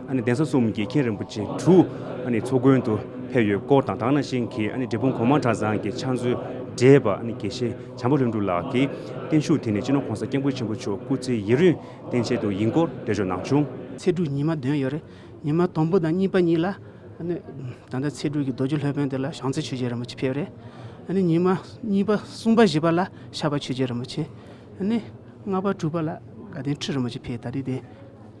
ཨ་ནི་གདན་ས་གསུམ་གྱི་མཁན་རིན་པོ་ཆེ་དྲུག་ཨ་ནི་ཚོགས་མགོན་དུ་ཕེབས་ཡོད་སྐོར་དང་། དེ་ནང་བཞིན་གྱི་ཨ་ནི་འབྲས་སྤུངས་སྒོ་མང་གྲྭ་ཚང་གི་ཕྱག་མཛོད་བགྲེས་པ་ཨ་ནི་དགེ་བཤེས་བྱམས་པ་ལྷུན་གྲུབ་ལགས་ཀྱིས་བརྟན་བཞུགས་དེ་ནི་སྤྱི་ནོར་༸གོང་ས་༸སྐྱབས་མགོན་ཆེན་པོ་མཆོག་སྐུ་ཚེ་ཡུན་རིང་བརྟན་ཆེད་དུ་ཡིན་སྐོར་འགྲེལ་བརྗོད་གནང་བྱུང་། ཚེ་སྒྲུབ་ཉི་མ་བདུན་ཡོད་རེད། ཉི་མ་དང་པོ་དང་གཉིས་པ་གཉིས་ལ་ ཨ་ནི་ད་ལྟ་ཚེས་དྲུག་གི་རྡོ་རྗེ་སློབ་དཔོན་དེ་ལ་བྱང་རྩེ་ཆོས་རྗེ་རིན་པོ་ཆེ་ཕེབས་རེད། ཨ་ནི་ཉི་མ་གཉིས་པ་གསུམ་པ་བཞི་པ་ལ་ཤར་པ་ཆོས་རྗེ་རིན་པོ་ཆེ། ཨ་ནི་ལྔ་པ་དྲུག་པ་ལ་དགའ་ལྡན་ཁྲི་རིན་པོ་ཆེ་ཕེབས། ད་རེས་དེ་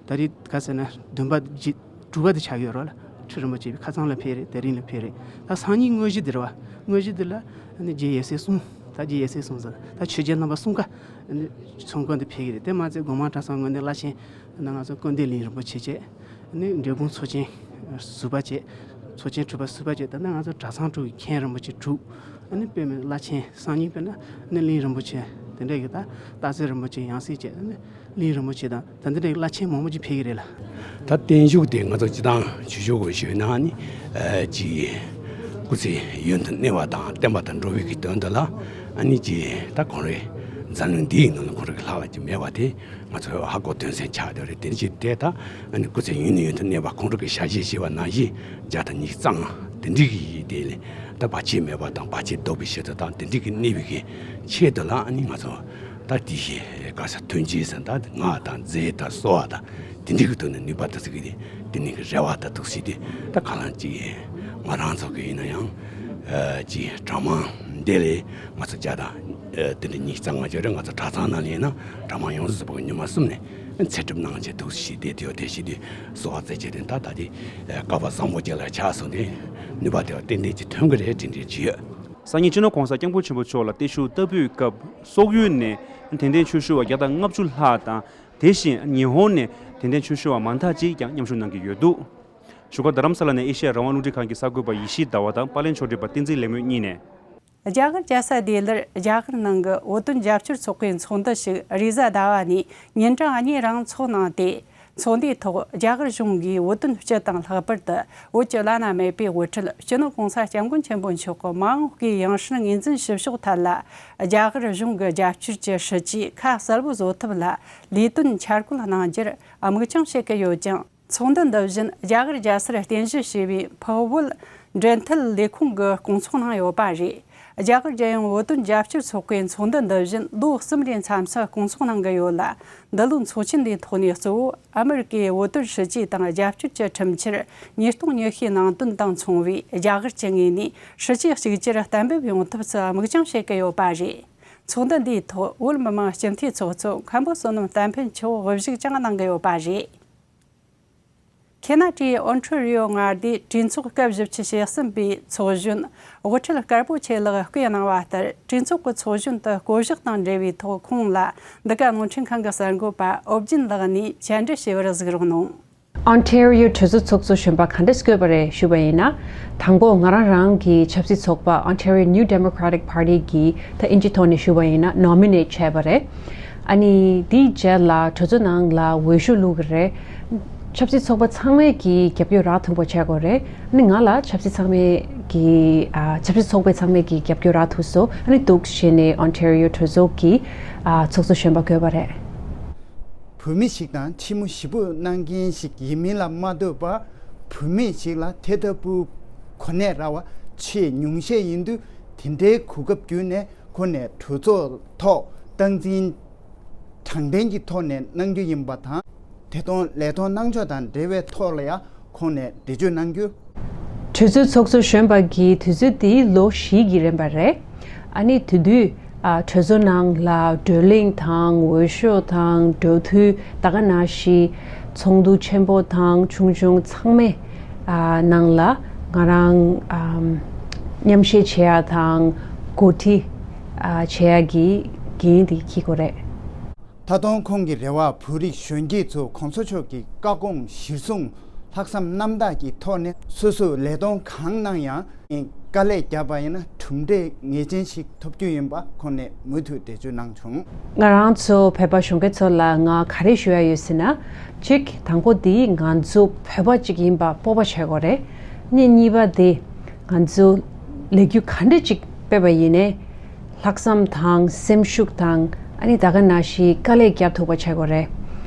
ད་རེས་ག་ཟེར་ན་བདུན་པ་བཞི་དྲུག་པ་དེ་ཆགས་ཡོད་རོགས་ལ། ཁྲི་རིན་པོ་ཆེ་ཁ་སང་ལ་ཕེབས་རེད། དེ་རིང་ལ་ཕེབས་རེད། ད་སང་ཉིན་དངོས་གཞི་དེ་རེད་བ། དངོས་གཞི་དེ་ལ་ཨ་ནི་རྗེ་ཡབ་སྲས་གསུམ། ད་རྗེ་ཡབ་སྲས་གསུམ་ཟེར། ད་ཆོས་རྗེ་རྣམ་པ་གསུམ་ཀ་ཨ་ནི་ཚོགས་མགོན་དུ་ཕེབས་ཀྱི་རེད། དེ་མ་ཚད་སྒོ་མང་གྲྭ་ཚང་ངོས་ནས་བླ་ཆེན་ད་ང་ཚོ་ཀུན་བདེ་གླིང་རིན་པོ་ཆེ་བཅས། ཨ་ནི་འབྲས་སྤུངས་ཚོགས་ཆེན་ཟུར་པ་བཅས། ཚོགས་ཆེན་དྲུག་པ་ཟུར་པ་བཅས། ད་ནི་ང་ཚོ་གྲྭ་ཚང་དྲུག་གི་མཁན་རིན་པོ་ཆེ་དྲུག་ཨ་ནི་དཔེ་མེད་བླ་ཆེན་སང་ཉིན་དཔེར་ན་ཨ་ནི་གླིང་རིན་པོ་ཆེ་དེ་འདྲ་གི་ད་སྟག་རྩེ་རིན་པོ་ཆེ་ཡང་སྲིད་བཅས། ཨ་ནི་གླིང་རིན་པོ་ཆེ་དང་ད་འདི་འདྲའི་བླ་ཆེན་མང་པོ་ཅིག་ཕེབས་ཀྱི་རེད་ལ། ད་བརྟན་བཞུགས་དེ་ང་ཚོ་སྤྱི་བཏང་ཆོས་ཕྱོགས་ཀྱི་ཞུས་ན་ནི་ཅིག་སྐུ་ཚེ་ཡུན་དུ་གནས་པ་དང་བརྟན་པ་དང་འགྲོ་བའི་གི་དོན་དུ་ལ་ཨ་ནི་ཅིག་ད་ཁོང་རའི་འཛམ་གླིང་འདིའི་ནང་ལ་ཁོང་རའི་གི་ལྷག་ལ་ཅིག་མེད་པ་དེ་ང་ཚོ་ཧ་གོ་དོན་ཚན་ཆགས་བསྡད་རེད། དེ་ཅིག་དེ་ད་ཨ་ནི་སྐུ་ཚེ་ཡུན་ནས་ཡུན་དུ་གནས་པ་ཁོང་རང་གི་ཞལ་བཞེས་བྱས་པ་ནང་བཞིན་བརྒྱ་དང་ཉི་ཤུ་རྩ་ལྔ་དེ་འདྲའི་གི་དེ་ལས་ད་བར་ཆད་མེད་པ་དང་བར་ཆད་བཟློག་པའི་ཆེད་དུ་དང་དེ་འདྲའི་གི་གནས་པའི་གི་ཆེད་དུ་ལ་ཨ་ནི་ང་ཚོ་ད་དེ་ཞེས་ག་ས་ཐོན་སྐྱེད་ཟེར་ད་སྔགས་དང་རྫས་དང་གསོལ་བ་དང་དེ་འདྲའི་གི་ཐོག་ནས་ནུས་པ་དང་ཚིག་གི་དེ་དེ་ནི་གི་རེ་བ་དང་ཐུགས་སྲས་དེ་ད་ག་ལ་ཅིག་ང་རང་ཚོ་གི་ཡིན་ན་ཡང་ཅིག་གྲྭ་མང་འདི་ལས་ང་ཚོ་བརྒྱ་དང་དེ་འདྲ་ཉི་ཤུ་རྩ་ལྔ་ཅིག་རེད། ང་ཚོ་གྲྭ་ཚང་ནང་ལ་ཡིན་ན་གྲྭ་མང་ཡོངས་སུ་རྫོགས་པ་གི་ཉི་མ་གསུམ་ནས་ཚེ་སྒྲུབ་གནང་བྱས་ཐུགས་སྲས་དེ་དེ་ཡོད་དེ་ཞིག་དེ་གསོལ་བ་རྩེ་བྱས་དེ་ད་ད་དེ་སྐལ་བ་བཟང་པོ་ཅིག་ལ་ཆགས་སོང་སྟེ་ནུས་པ་དེ་བ་ཏན་ཏན་ཅིག་ཐོན་གི་རེད་དྲན་དྲན་ཅིག་ཡོད། སང་ཉིན་སྤྱི་ནོར་༸གོང་ས་༸སྐྱབས་མགོན་ཆེན་པོ་མཆོག་ལ་བརྟན་བཞུགས་བསྟར་འབུལ་སྐབས་སོག་ཡུལ་ནས་དད་ལྡན་ཆོས་ཞུ་བ་བརྒྱ་དང་ལྔ་བཅུ་ལྷག་དང་། དེ་བཞིན་ཉི་ཧོང་ནས་དད་ལྡན་ཆོས་ཞུ་བ་མང་དག་ཅིག་ཀྱང་མཉམ་ཞུགས་གནང་གི་ཡོད་འདུག་བཞུགས་སྒར་རྡ་རམ་ས་ལ་ནས་ཨེ་ཤེ་ཡ་རང་དབང་རླུང་འཕྲིན་ཁང་གི་གསར་འགོད་པ་ཡེ་ཤེས་ཟླ་བ་དང་པར་ལེན་ཕྱོགས་སྒྲིག་པ་བསྟན་འཛིན་ལེགས་སྨོན་གཉིས་ནས། རྒྱ་གར་རྒྱལ་ས་ལྡི་ལིར་རྒྱ་གར་ནང་གི་བོད་དོན་རྒྱབ་སྐྱོར་ཚོགས་པའི་ཚོགས་འདུ་ཞིག་རེས་གཟའ་ཟླ་བ་ནས་ཉིན་གྲངས་གཉིས་རིང་འཚོགས་གནང་སྟེ། ཚོགས་འདུའི་ཐོག་རྒྱ་གར་གཞུང་གིས་བོད་དོན་སྤྱི་དང་ལྷག་པར་དུ་བོད་ཀྱི་བླ་ན་མེད་པའི་དབུ་ཁྲིད་སྤྱི་ནོར་༸གོང་ས་༸སྐྱབས་མགོན་ཆེན་པོ་མཆོག་གི་མ་འོངས་པའི་ཡང་སྲིད་ངོས་འཛིན་ཞུ་ཕྱོགས་ཐད་ལ་རྒྱ་གར་གཞུང་གི་རྒྱབ་སྐྱོར་གྱི་སྲིད་ཇུས་ཁ་གསལ་པོ་བཟོ་ཐབས་ལ་ལས་དོན་འཆར་འགོད་གནང་རྒྱུར་དམིགས་རྒྱང་བྱེད་ཀྱི་ཡོད་ཅིང་། ཚོགས་འདུ་འདི་བཞིན་རྒྱ་གར་རྒྱལ་སར་རྟེན་གཞི་བྱས་པའི་འཕགས་བོད་འབྲེལ་མཐུད་ལས་ཁུངས་ཀྱིས་སྐོང་ཚོགས་གནང་ཡོད་པ་རེད། རྒྱ་གར་རྒྱལ་ཡོངས་བོད་དོན་རྒྱབ་སྐྱོར་ཚོགས་པའི་ཚོགས་འདུ་འདི་བཞིན་ལོ་གསུམ་རེའི་མཚམས་སུ་སྐོང་ཚོགས་གནང་གི་ཡོད་ལ། འདི་ལོའི་ཚོགས་ཆེན་འདིའི་ཐོག་ནས་གཙོ་བོ་ཨ་མི་རི་ཀའི་བོད་དོན་སྲིད་ཇུས་དང་རྒྱབ་སྐྱོར་གྱི་ཁྲིམས་འཆར་ཉིས་སྟོང་ཉི་ཤུའི་ནང་དོན་དང་མཚུངས་པའི་རྒྱ་གར་གྱི་ངོས་ནས་སྲིད་ཇུས་གཅིག་གྱུར་གཏན་འབེབས་ཡོང་ཐབས་སུ་དམིགས་རྒྱང་བྱེད་ཀྱི་ཡོད་པ་རེད། ཚོགས་འདུ་འདིའི་ཐོག་བོད་མི་མང་སྤྱི་འཐུས་ཚོགས་གཙོ་མཁན་པོ་བསོད་ནམས་བསྟན་འཕེལ་མཆོག་དབུ་བཞུགས་ཀྱང་གནང་གི་ཡོད་པ་རེད། ཁེ་ན་ཌའི་ཨོན་ཊ་རི་ཡོ་མངའ་སྡེའི་གྲོས་ཚོགས་སྐབས་བཞི་བཅུ་ཞེ་གསུམ་པའི་ཚོགས་གཞོན་དབུ་ཁྲིད་དཀར་པོ་ཆེ་ལགས་བསྐོས་གནང་བ་ལྟར། གྲོས་ཚོགས་ཀྱི་ཚོགས་གཞོན་དུ་བསྐོ་གཞག་དང་འབྲེལ་བའི་ཐོག་ཁོང་ལ་འདི་ག་རླུང་འཕྲིན་ཁང་གི་གསར་འགོད་པ་ཨོ་བརྒྱན་ལགས་ནས་བཅར་འདྲི་ཞུས་པར་གཟིགས་རོགས་གནང་། ཨོན་ཊ་རི་ཡོ་གྲོས་ཚོགས་ཚོགས་གཙོ་གཞོན་པ་ག་འདྲས་བསྐོས་པ་རེད་ཞུས་པ་ཡིན་ན། དང་པོ་ང་རང་རང་གི་ཆབ་སྲིད་ཚོགས་པ་Ontario New Democratic Party གི་ད་ཨིན་ཇི་ཐོག་ནས་ཞུས་པ་ཡིན་ན་ནོ་མི་ནེཊ་བྱས་པ་རེད། ཨ་ནི་དེའི་རྗེས་ལ་གྲོས་ཚོགས་ནང་ལ་འོས་ཤོག་བླུགས་ཀྱི་རེད། ཆབ་སྲིད་ཚོགས་པ་ཚང་མས་ཀྱི་རྒྱབ་སྐྱོར་རག་ཐུབ་པ་བྱས་དགོས་རེད། ཨ་ནི་ང་ལ་ཆབ་སྲིད་ཚང་མས་ཀྱི་ཨ་ཆབ་སྲིད་ཚོགས་པའི་ཚང་མས་ཀྱི་རྒྱབ་སྐྱོར་རག་ཐུབ་སོང་། ཨ་ནི་འདུག་བྱས་ནས་Ontario གྲོས་ཚོགས་ཀྱི་ཨ་ཚོགས་གཙོ་གཞོན་པ་བསྐོས་པ་རེད། བུད་མེད་ཞིག་དང་ཁྱི་མོ་ཞེ་པོ་གནང་མཁན་ཞིག་ཡིན་མིན་ལ་མ་ལྟོས་པར་བུད་མེད་ཞིག་ལ་དེ་ལྟ་བུ་གོ་གནས་རག་པ་ཆེས་ཉུང་ཤས་ཡིན་དུས། དེ་འདྲའི་གོ་སྐབས་བརྒྱུད་ནས་ཁོ་ནས་གྲོས་ཚོགས་ཐོག་སྟངས་འཛིན་དྲང་བདེན་གྱི་ཐོག་ནས་གནང་རྒྱུ་ཡིན་པ་དང་། དེ་དང་ལས་དོན་གནང་ཕྱོགས་དང་འབྲེལ་བའི་ཐོག་ལ་ཡང་ཁོང་ནས་འགྲེལ་བརྗོད་གནང་རྒྱུ། གྲོས་ཚོགས་ཚོགས་གཙོ་གཞོན་པ་གི་དུས་ཚོད་དེ་ལོ་བཞི་གི་རིམ་པ་རེད། ཨ་ནི་དེ་དུས་ཨ་གྲོས་ཚོགས་ནང་ལ་བགྲོ་གླེང་དང་འོས་ཤོག་དང་འགྲོ་འཐུས་ད་ག་ནང་བཞིན་ཚོགས་འདུ་ཆེན་པོ་དང་ཆུང་ཆུང་ཚང་མའི་ཨ་ནང་ལ་ང་རང་ཨམ་མཉམ་ཞུགས་བྱེད་ཡ་དང་འགོ་ཁྲིད་ཨ་བྱེད་ཡ་གི་འགན་དེ་འཁྱེར་དགོས་རེད། ད་དུང་ཁོང་གི་རེ་བ་བོད་རིགས་གཞོན་སྐྱེས་ཚོ་གོང་ས་མཆོག་གི་བཀའ་དགོངས་གཞིར་བཟུང་ལྷག་བསམ་རྣམ་དག་གི་ཐོག་ནས་སོ་སོས་ལས་དོན་གང་གནང་ཡང་དཀའ་ལས་བརྒྱབ་པ་ཡིན་ན་གྲུབ་འབྲས་ངེས་ཅན་ཞིག་ཐོབ་རྒྱུ་ཡིན་པ་ཁོང་ནས་མུ་མཐུད་འགྲེལ་བརྗོད་གནང་བྱུང་། ང་རང་ཚོ་བོད་པ་གཞོན་སྐྱེས་ཚོ་ལ་ང་ག་རེ་ཞུ་ཡ་ཡོད་ཟེར་ན། གཅིག་དང་པོ་དེ་ང་ཚོ་བོད་པ་གཅིག་ཡིན་པ་སྤོབས་པ་བྱེད་དགོས་རེད། ཨ་ནི་གཉིས་པ་དེ་ང་ཚོ་ལས་འགུལ་ག་འདྲ་གཅིག་སྤེལ་བ་ཡིན་ནའི། ལྷག་བསམ་དང་སེམས་ཤུགས་དང་ཨ་ནི་ད་ག་ནང་བཞིན་དཀའ་ལས་རྒྱག་ཐུབ་པ་བྱེད་དགོས་རེད།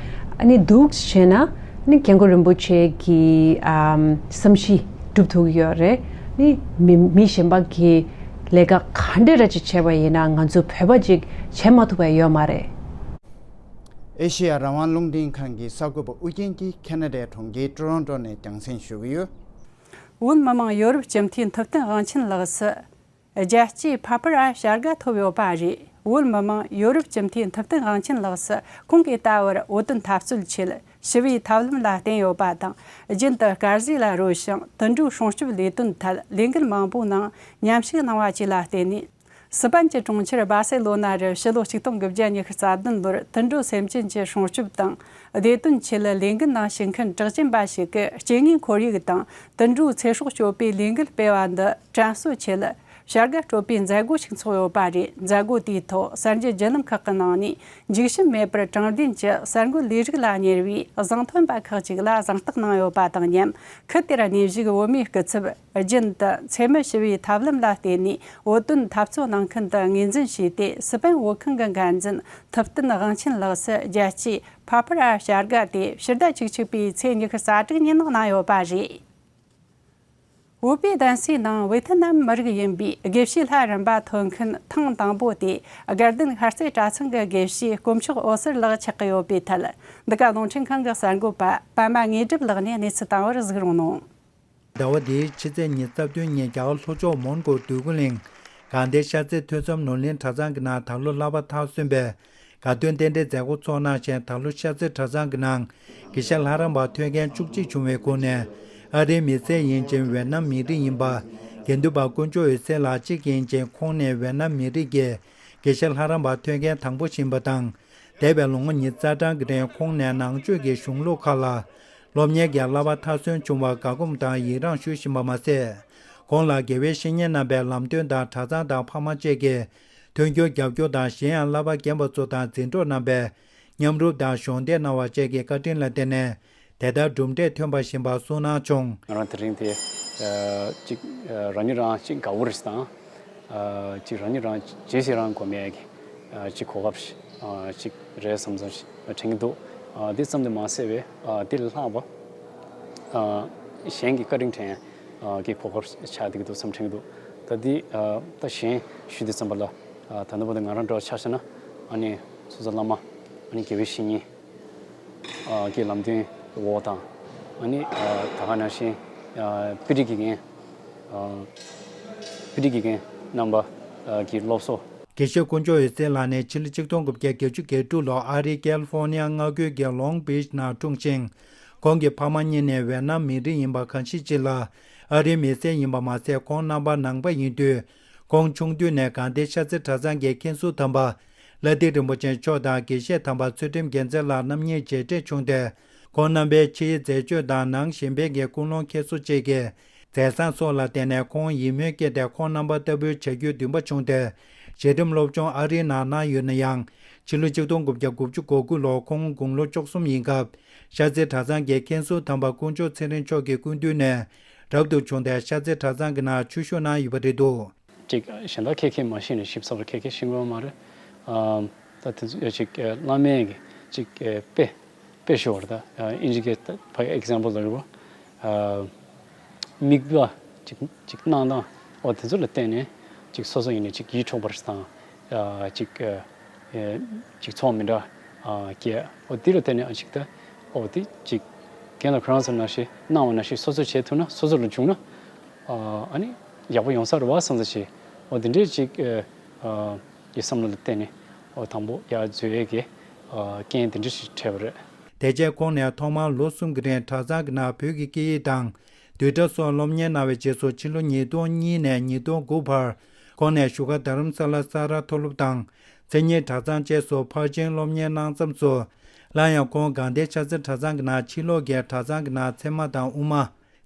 ཨ་ནི་འདུག་བྱས་ན་ཨ་ནི་སྐྱབས་མགོན་རིན་པོ་ཆེ་གི་ཨམ་བསམ་གཞིག་སྒྲུབ་ཐུབ་ཀྱི་ཡོད་རེད། ཨ་ནི་མི་མི་གཞན་པ་གི་ལས་ཀ་ག་འདྲ་ར་ཅིག་བྱས་པ་ཡིན་ན་ང་ཚོ་བོད་པ་ཅིག་བྱེད་མ་ཐུབ་པ་ཡོད་མ་རེད། ཨེ་ཤེ་ཡ་རང་དབང་རླུང་འཕྲིན་ཁང་གི་གསར་འགོད་པ་ཨུ་རྒྱན་གྱིས་ཁེ་ན་ཌའི་གྲོང་ཁྱེར་ཊོ་རོན་ཊོ་ནས་རྒྱང་སྲིང་ཞུ་གི་ཡོད། བོད་མི་མང་ཡོ་རོབ་སྤྱི་འཐུས་ཐུབ་བསྟན་དབང་ཆེན་ལགས་སུ། རྒྱལ་སྤྱིའི་ཕ་ཕར་ཨ་བྱ་དགའ་ཐོབ་ཡོད་པ་རེད། བོད་མི་མང་ཡོ་རོབ་སྤྱི་འཐུས་ཐུབ་བསྟན་དབང་ཆེན་ལགས་སུ་ཁོང་གིས་ད་བར་བོད་དོན་འཐབ་རྩོད་ཆེད་ཞི་བའི་ཐབས་ལམ་ལ་བརྟེན་ཡོད་པ་དང་། རྒྱུན་དུ་དཀར་ཟས་ལ་རོལ་ཞིང་དུད་འགྲོའི་སྲུང་སྐྱོབ་ལས་དོན་ཐད་ལས་འགུལ་མང་པོའི་ནང་མཉམ་ཞུགས་གནང་བ་བཅས་ལ་བརྟེན་ནས། སི་པན་གྱི་གྲོང་ཁྱེར་སྦ་སེ་ལོ་ན་རུ་ཕྱི་ལོ་ཆིག་སྟོང་དགུ་བརྒྱ་ཉི་ཤུ་རྩ་བདུན་ལོར་དུད་འགྲོ་སེམས་ཅན་གྱི་སྲུང་སྐྱོབ་དང་བདེ་དོན་ཆེད་ལས་འགུལ་ནང་ཞུགས་མཁན་གྲགས་ཅན་པ་ཞིག་གིས་སྐྱེ་དངོས་ཁོར་ཡུག་དང་དུད་འགྲོའི་ཚེ་སྲོག་སྐྱོབ་པའི་ལས་འགུལ་སྤེལ་བ་འདི་དྲན་གསོ་ཆེད་བྱ་དགའ་སྤྲོད་པའི་མཛད་སྒོ་ཞིག་འཚོགས་ཡོད་པ་རེད། མཛད་སྒོ་དེའི་ཐོག་གསར་འགྱུར་བརྒྱུད་ལམ་ཁག་གི་ནང་ནས་འཇིགས་ཞུམ་མེད་པར་དྲང་བདེན་གྱི་གསར་འགོད་ལས་རིགས་ལ་གཉེར་བའི་བཟང་ཐོན་པ་ཁག་ཅིག་ལ་གཟེངས་རྟགས་གནང་ཡོད་པ་དང་མཉམ། ཁུལ་དེར་གནས་བཞུགས་བོད་མིའི་སྐུ་ཚབ་རྒྱུན་དུ་འཚེ་མེད་ཞི་བའི་ཐབས་ལམ་ལ་བརྟེན་ནས་བོད་དོན་འཐབ་རྩོད་གནང་མཁན་དུ་ངོས་འཛིན་བྱས་ཏེ། སི་པན་བོད་ཁང་གི་འགན་འཛིན་ཐུབ་བསྟན་དབང་ཆེན་ལགས་སུ་རྒྱལ་སྤྱིའི་ཕ་ཕར་ཨ་བྱ་དགའ་དེ་ཕྱི་ཟླ་བཅུ་གཅིག་པའི་ཚེས་ཉི་ཤུ་རྩ་དྲུག་ཉིན་གནང་ཡོད་པ་རེད། བོད་པའི་གདན་སའི་ནང་ཝེ་ཐི་ནམ་མི་རིགས་ཡིན་པའི་དགེ་བཤེས་ལྷ་རམས་པ་ཐོན་མཁན་ཐེངས་དང་པོ་དེ། དགའ་ལྡན་ཤར་རྩེ་གྲྭ་ཚང་གི་དགེ་བཤེས་དཀོན་མཆོག་འོད་ཟེར་ལགས་ཆགས་ཀྱི་ཡོད་པའི་ཐད། འདི་ག་རླུང་འཕྲིན་ཁང་གི་གསར་འགོད་པ་པདྨ་དངོས་གྲུབ་ལགས་ནས་གནས་ཚུལ་བཏང་བར་གཟིགས་རོགས་གནང་། ཟླ་བ་འདིའི་ཕྱི་ཚེས་ཉི་ཤུ་རྩ་བདུན་ཉིན་རྒྱ་གར་ལྷོ་ཕྱོགས་མོན་གྷོ་འདོད་རྒུ་གླིང་དགའ་ལྡན་ཤར་རྩེ་ཐོས་བསམ་ནོར་གླིང་གྲྭ་ཚང་གི་ནང་ད་ལོ་བསླབ་པ་མཐར་སོན་པའི་དགའ་སྟོན་རྟེན་འབྲེལ་མཛད་སྒོ་འཚོགས་གནང་ཞིང་། ད་ལོ་ཤར་རྩེ་གྲྭ་ཚང་གི་ནང་དགེ་བཤེས་ལྷ་རམས་པ་ཐོན་མཁན་བཅུ་གཅིག་བྱུང་བའི་སྒོ་ནས། ཨ་རིའི་མི་སེར་ཡིན་ཞིང་ཝེ་ནམ་མི་རིགས་ཡིན་པ་དགེ་འདུན་པ་དཀོན་མཆོག་འོད་ཟེར་ལགས་གཅིག་ཡིན་ཅིང་། ཁོང་ནི་ཝེ་ནམ་མི་རིགས་ཀྱི་དགེ་བཤེས་ལྷ་རམས་པ་ཐོན་མཁན་དང་པོ་ཞིག་ཡིན་པ་དང་། འདས་པའི་ལོ་ངོ་ཉི་ཤུ་རྩ་གྲངས་ཀྱི་རིང་ཁོང་ནས་ནང་ཆོས་ཀྱི་གཞུང་ལུགས་ཁག་ལ་སློབ་གཉེར་གྱི་བསླབ་པ་མཐར་སོན་བྱུང་བར་དགའ་སྒོམ་དང་ཡི་རངས་ཞུ་བཞིན་པ་མ་ཟད། ཁོང་ལ་དགེ་བའི་བཤེས་གཉེན་རྣམ་པས་ལམ་སྟོན་དང་གྲྭ་ཚང་དང་ཕ་མ་བཅས་ཀྱིས་མཐུན་འགྱུར་རྒྱབ་སྐྱོར་དང་། གཞན་ཡང་བསླབ་པ་རྒན་པ་ཚོ་དང་འཛིན་གྲོགས་རྣམ་པས་མཉམ་རུབ་དང་གཞོགས་འདེགས་གནང་བ་བཅས་ཀྱི་བཀའ་དྲིན་ལ་བརྟེན་ནས། དེ་ལྟར་གྲུབ་འབྲས་ཐོན་པ་བཞིན་པ་གསུངས་གནང་བྱུང་། ང་རང་དེ་རིང་དེ་ཅིག་རང་ཉིད་རང་ཅིག་དགའ་བོ་རེད་དང་། ཅིག་རང་ཉིད་རང་རྗེས་སུ་ཡི་རང་སྒོམ་ཡས་ཀྱི་ཅིག་གོ་སྐབས་ཅིག་རེད་བསམ་བསམ་ཞིག་དྲན་གྱི་འདུག། དེ་ཙམ་དུ་མ་ཟད་པའི་དེ་ལས་ལྷག་པ་གཞན་གྱི་བཀའ་དྲིན་དྲན་ཡས་ཀྱི་གོ་སྐབས་ཆགས་བསྡད་ཀྱི་འདུག་བསམ་དྲན་གྱི་འདུག། ད་འདི་ད་གཞན་ཞུ་དུས་ཙམ་པ་ལ། ད་ལྟ་བར་དུ་ང་རང་འདྲ་བ་ཆ་བཞག་ན། ཨ་ནི་སོ་སོ་བླ་མ། ཨ་ནི་དགེ་བའི་བཤེས་གཉེན་གྱི་ལམ་སྟོན་འོག་དང་། ཨ་ནི་ད་ག་ནང་བཞིན་དཔེ་ཁྲིད་དགེ་རྒན། དཔེ་ཁྲིད་དགེ་རྒན་རྣམ་པ་གི་སློབ་གསོ། དགེ་བཤེས་དཀོན་མཆོག་འོད་ཟེར་ལགས་ནི་ཕྱི་ལོ་ཆིག་སྟོང་དགུ་བརྒྱ་བརྒྱད་ཅུ་གྱ་དྲུག་ལོར་ཨ་རིའི་ཀལ་ཧྥོར་ནི་ཡ་མངའ་ཁུལ་གྱི་ལོང་བིཆ་ནང་འཁྲུངས་ཤིང་། ཁོང་གི་ཕ་མ་གཉིས་ནི་ཝེ་ནམ་མི་རིགས་ཡིན་པ་གང་ཞིག་ཅིག་ལ་ཨ་རིའི་མི་སེར་ཡིན་པ་མ་ཟད། ཁོང་རྣམ་པ་ནང་པ་ཡིན་དུས། ཁོང་ཆུང་དུས་ནས་དགའ་ལྡན་ཤར་རྩེ་གྲྭ་ཚང་གི་མཁན་ཟུར་དམ་པ་ལྷ་ལྡན་རིན་པོ་ཆེ་མཆོག་དང་དགེ་བཤེས་དམ་པ་ཚུལ་ཁྲིམས་རྒྱལ་མཚན་ལགས་རྣམ་གཉིས་མཇལ་འཕྲད་བྱུང་སྟེ། ཁོང་རྣམ་པའི་ཕྱིའི་མཛད་སྤྱོད་དང་ནང་གཞན་ཕན་གྱི་ཀུན་སློང་འཁྱེར་སོ་བཅས་ཀྱི་མཛད་བཟང་སོགས་ལ་བརྟེན་ནས། ཁོང་ཡིད་སྨོན་སྐྱེས་ཏེ། ཁོང་རྣམ་པ་ལྟ་བུའི་བྱ་རྒྱུའི་འདུན་པ་བྱུང་སྟེ། གཞི་རིམ་སློབ་སྦྱོང་ཨ་རིའི་ནང་གནང་ཡོད་ན་ཡང་། ཕྱི་ལོ་ཆིག་སྟོང་དགུ་བརྒྱ་དགུ་བཅུ་གོ་དགུ་ལོར་ཁོང་དགུང་ལོ་བཅུ་གསུམ་ཡིན་སྐབས། ཤར་རྩེ་གྲྭ་ཚང་གི་མཁན་ཟུར་དམ་པ་དཀོན་མཆོག་ཚེ་རིང་མཆོག་གི་སྐུ་མདུན་ནས་རབ་ཏུ་བྱུང་སྟེ། ཤར་རྩེ་གྲྭ་ཚང་གི་ནང་ཆོས་ཞུགས་གནང་ཡོད་པ་རེད་འདུག། ཅིག་གཞན་དག་ཁྱེད་ཀྱིས་མ་ཤེས་ནས་ཞིབ་ཚགས་པར་ཁྱེད་ཀྱིས་ཤེས་ཀྱི་ཡོད་མ་རེད། ཨ། ད་དེ་ཚོ་ཅིག་བླ་མས་ཀྱི་ཅིག་དཔེ་དཔེ་ཞུ་བར། ད་ཨིན་ཇི་སྐད་ད་ཕ་གི་ཨེག་ཛམ་པལ་ལ་རེད་བ། མིག་དཔེ་ཅིག་ཅིག་གནང་སྟངས། འོ་དེ་ཚོ་ལ་བརྟེན་ནས་ཅིག་སོ་སོ་ཡིན་ནའི་ཅིག་ཡིད་འཕྲོག་པ་དང་། ཅིག་ཅིག་ཚོར་བ་མི་འདྲ་སྐྱེས། འོ་དེ་ལ་བརྟེན་ནས་ཨ་ཅིག་ད་འོ་དེ་ཅིག་རྒན་ལགས་ཁོ་རང་ཚོ་ནང་བཞིན་གནང་བ་ནང་བཞིན་སོ་སོས་བྱེད་ཐུབ་ན། སོ་སོ་ལ་བྱུང་ན། ཨ་ནི་ཡག་པོ་ཡོང་ས་རེད་བ་བསམ་ས་ཞིག། འོ་དེ་འདྲའི་ཅིག་གི་བསམ་བློ་ལ་བརྟེན་ནས། འོ་དང་པོ་ཡར་འཛུལ་ཡས་ཀྱི་རྐྱེན་དེ་འདྲ་ཞིག་འཕྲད་པ་རེད། དེ་རྗེས་ཁོང་ནས་ཐོག་མར་ལོ་གསུམ་གྱི་རིང་གྲྭ་ཚང་གི་ནང་བོད་ཀྱི་སྐད་ཡིག་དང་། བསྡུས་གྲྭ་སོགས་སློབ་གཉེར་གནང་བའི་རྗེས་སུ། ཕྱི་ལོ་ཉིས་སྟོང་གཉིས་ནས་ཉིས་སྟོང་དགུ་བར་ཁོང་ནས་བཞུགས་སྒར་རྡ་རམ་ས་ལ་ས་རཱ་མཐོ་སློབ་དང་། མཚན་ཉིད་གྲྭ་ཚང་བཅས་སུ་ཕར་ཕྱིན་སློབ་གཉེར་གནང་མཚམས་སུ། སླར་ཡང་ཁོང་དགའ་ལྡན་ཤར་རྩེ་གྲྭ་ཚང་གི་ནང་ཕྱི་ལོགས་ཀྱི་གྲྭ་ཚང་གི་ནང་ཚད་མ་དང་དབུ་མ།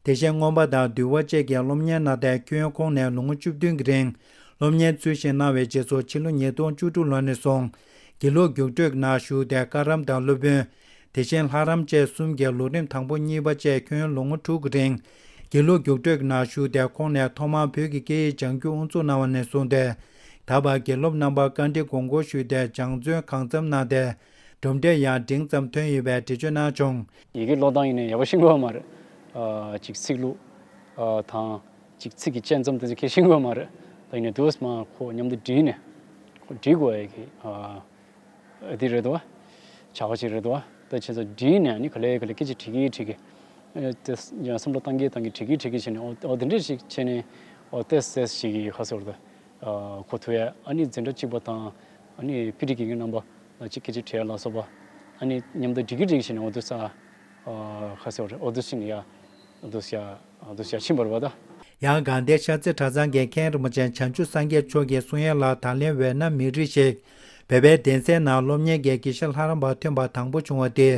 དེ་བཞིན་མངོན་པ་དང་འདུལ་བ་བཅས་ཀྱི་སློབ་གཉེར་གནང་སྟེ། ཁྱོན་ཁོང་ནས་ལོ་ངོ་བཅུ་བདུན་གྱི་རིང་སློབ་གཉེར་ཚུལ་བཞིན་གནང་བའི་རྗེས་སུ། ཕྱི་ལོ་ཉིས་སྟོང་བཅུ་དྲུག་ལོ་ནས་བཟུང་དགེ་ལུགས་རྒྱུགས་སྤྲོད་ཀྱི་ནང་ཞུགས་ཏེ། བཀའ་རམས་དང་སློབ་དཔོན། དེ་བཞིན་ལྷ་རམས་བཅས་གསུམ་གྱི་ལོ་རིམ་དང་པོ་གཉིས་པ་བཅས་ཁྱོན་ལོ་ངོ་དྲུག་གི་རིང་དགེ་ལུགས་རྒྱུགས་སྤྲོད་ཀྱི་ནང་ཞུགས་ཏེ། ཁོང་ནས་ཐོག་མར་བོད་ཀྱི་སྐད་ཡིག་སྦྱང་རྒྱུ་དབུ་འཛུགས་གནང་བ་ནས་བཟུང་སྟེ། ད་བར་དགེ་སློབ་རྣམ་པར་བཀའ་འདྲི་དགོངས་སྐོར་ཞུས་ཏེ། སྦྱང་བརྩོན་གང་འཚམ་གནང་སྟེ། གྲུབ་འབྲས་ཡང་འབྲིང་ཙམ་ཐོན་ཡོད་པའི་འགྲེལ་བརྗོད་གནང་བྱུང་། ཡི་གེ་ཀློག་སྟངས་ཡིན་ནའི་ཡག་པོ་ཤེས་ཀྱི་ཡོད་མ་རེད། ཨ། ཅིག་ཚིག་ལྷུག་ཨ། དང་། ཅིག་ཚིག་གི་བཅད་མཚམས་དེ་ཚོ་ཁྱེད་ཤེས་ཀྱི་ཡོད་མ་རེད། ད་ཡིན་ནའི་དུས་མ་ཁོ་མཉམ་དུ་བསྒྲིལ་ནས། ཁོ་བསྒྲིལ་དགོས་ཡ་གི། ཨ། དེ་རེད་དོ། བྱ་བ་ཅིག་རེད་དོ། ད་བྱས་ཙང་བསྒྲིལ་ནས་ནི་ག་ལེ་ག་ལེ་སྐད་ཆ་དྲིས་ཀྱི་དྲིས་ཀྱི། ཨེ་དེ་ཡང་བསམ་བློ་བཏང་གི་བཏང་གི་དྲན་གི་དྲན་གི་བྱས་ནས་ཨོ་ཨོ་དེ་འདྲས་ཞིག་བྱས་ནས་ཨོ་ཏོག་ཙམ་ཞིག་གི་ཧ་སོར་དུ་གོ་ཐུབ་ཡ། ཨ་ནི་འཛིན་གྲྭ་གཅིག་པ་དང་ཨ་ནི་ཕི་ཊི་དགེ་རྒན་རྣམ་པ་ལ་གཅིག་སྐད་ཆ་དྲི་ཡ་ལ་སོགས་པ་ཨ་ནི་མཉམ་དུ་འགྲིག་གི་འགྲིག་གི་བྱས་ནས་ཨོ་དུ་ས་ཨ་ཧ་སོར་ཨོ་དུ་ཕྱིན་ཡ་ཨོ་དུ་ཡ་ཨོ་དུ་ཡ་ཕྱིན་པ་རེད་པ་ད། ཡང་དགའ་ལྡན་ཤར་རྩེ་གྲྭ་ཚང་གི་མཁན་རིན་པོ་ཆེ་བྱང་ཆུབ་སངས་རྒྱས་མཆོག་གིས་གསུང་ཡ་ལ། ད་ལན་ཝེ་ནམ་མི་རིགས་ཤིག་བོད་པའི་གདན་སའི་ནང་སློབ་གཉེར་གྱི་དགེ་བཤེས་ལྷ་རམས་པ་ཐོན་པ་དང་པོ་བྱུང་བ་དེ།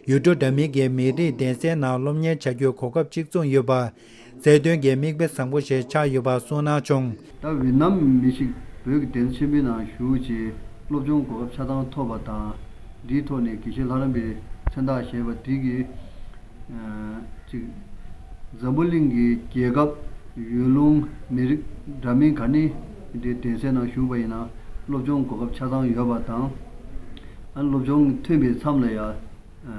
ཡུལ་གྲུ་འདྲ་མིན་གྱི་མི་རིགས་གདན་སའི་ནང་སློབ་གཉེར་བྱ་རྒྱུའི་གོ་སྐབས་གཅིག་མཚུངས་ཡོད་པ། རྩལ་འདོན་གྱི་མིག་དཔེ་བཟང་པོ་ཞིག་ཆགས་ཡོད་པ་གསུངས་གནང་བྱུང་། ད་ཝེ་ནམ་མི་ཞིག་བོད་ཀྱི་གདན་ས་ཆེན་པོའི་ནང་བཞུགས་རྗེས་སློབ་སྦྱོང་གོ་སྐབས་ཆ་ཚང་ཐོབ་པ་དང་། འདིའི་ཐོག་ནས་དགེ་བཤེས་ལྷ་རམས་པའི་མཚན་རྟགས་བཞེས་པ་འདི་གིས། ཨ་ཅིག་འཛམ་བུ་གླིང་གི་རྒྱལ་ཁབ་ཡུལ་ལུང་མི་རིགས་འདྲ་མིན་ག་ནས་འདི་གདན་སའི་ནང་བཞུགས་པ་ཡིན་ན་སློབ་སྦྱོང་གོ་སྐབས་ཆ་ཚང་ཡོད་པ་དང་། ཨ་སློབ་སྦྱོང་ཐོན་པའི་མཚམས་ལ་ཡང་། ཨ་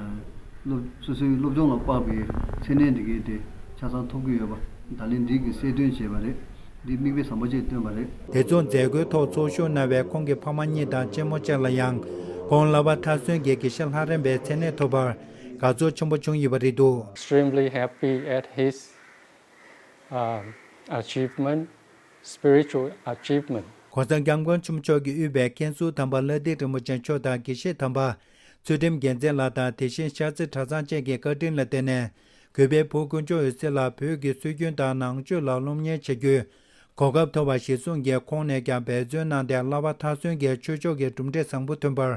སློབ་སོ་སོའི་སློབ་སྦྱོང་ལ་དཔག་པའི་མཚན་གནས་འདི་གའི་དེ་ཆ་ཚང་ཐོབ་ཀྱི་ཡོད་པ་ད་ལན་འདི་གི་གསལ་སྟོན་བྱས་པ་རེད། འདི་མིག་དཔེ་བཟང་པོ་ཅིག་བཏོན་པ་རེད། དེ་ཚོ་མཛད་སྒོའི་ཐོག་ཚོགས་ཞུགས་གནང་བའི་ཁོང་གི་ཕ་མ་གཉིས་དང་གཅེན་མོ་བཅས་ལ་ཡང་ཁོང་བསླབ་པ་མཐར་སོན་གྱི་དགེ་བཤེས་ལྷ་རམས་པའི་མཚན་གནས་ཐོབ་པར་དགའ་ཚོར་ཆེན་པོ་བྱུང་ཡོད་པ་རེད་འདུག། Extremely happy at his, um, achievement, spiritual achievement. ༸གོང་ས་༸སྐྱབས་མགོན་ཆེན་པོ་མཆོག་གིས་དབུས་པའི་མཁན་ཟུར་དམ་པ་ལྷ་སྡེ་རིན་པོ་ཆེ་མཆོག་དང་དགེ་བཤེས་དམ་པ་ཚུལ་ཁྲིམས་རྒྱལ་མཚན་ལགས་དང་། དེ་བཞིན་ཤར་རྩེ་གྲྭ་ཚང་བཅས་ཀྱི་བཀའ་དྲིན་ལ་བརྟེན་ནས། གུས་པའི་བུ་དཀོན་མཆོག་འོད་ཟེར་ལགས་བོད་ཀྱི་སྲོལ་རྒྱུན་དང་ནང་ཆོས་ལ་སློབ་གཉེར་བྱ་རྒྱུའི་གོ་སྐབས་ཐོབ་པ་གཞིར་བཟུང་གིས་ཁོང་ནས་ཀྱང་འབད་བརྩོན་གནང་སྟེ། བསླབ་པ་མཐར་སོན་གྱི་ཆོས་ཕྱོགས་ཀྱི་གྲུབ་འབྲས་བཟང་པོ་ཐོན་པར་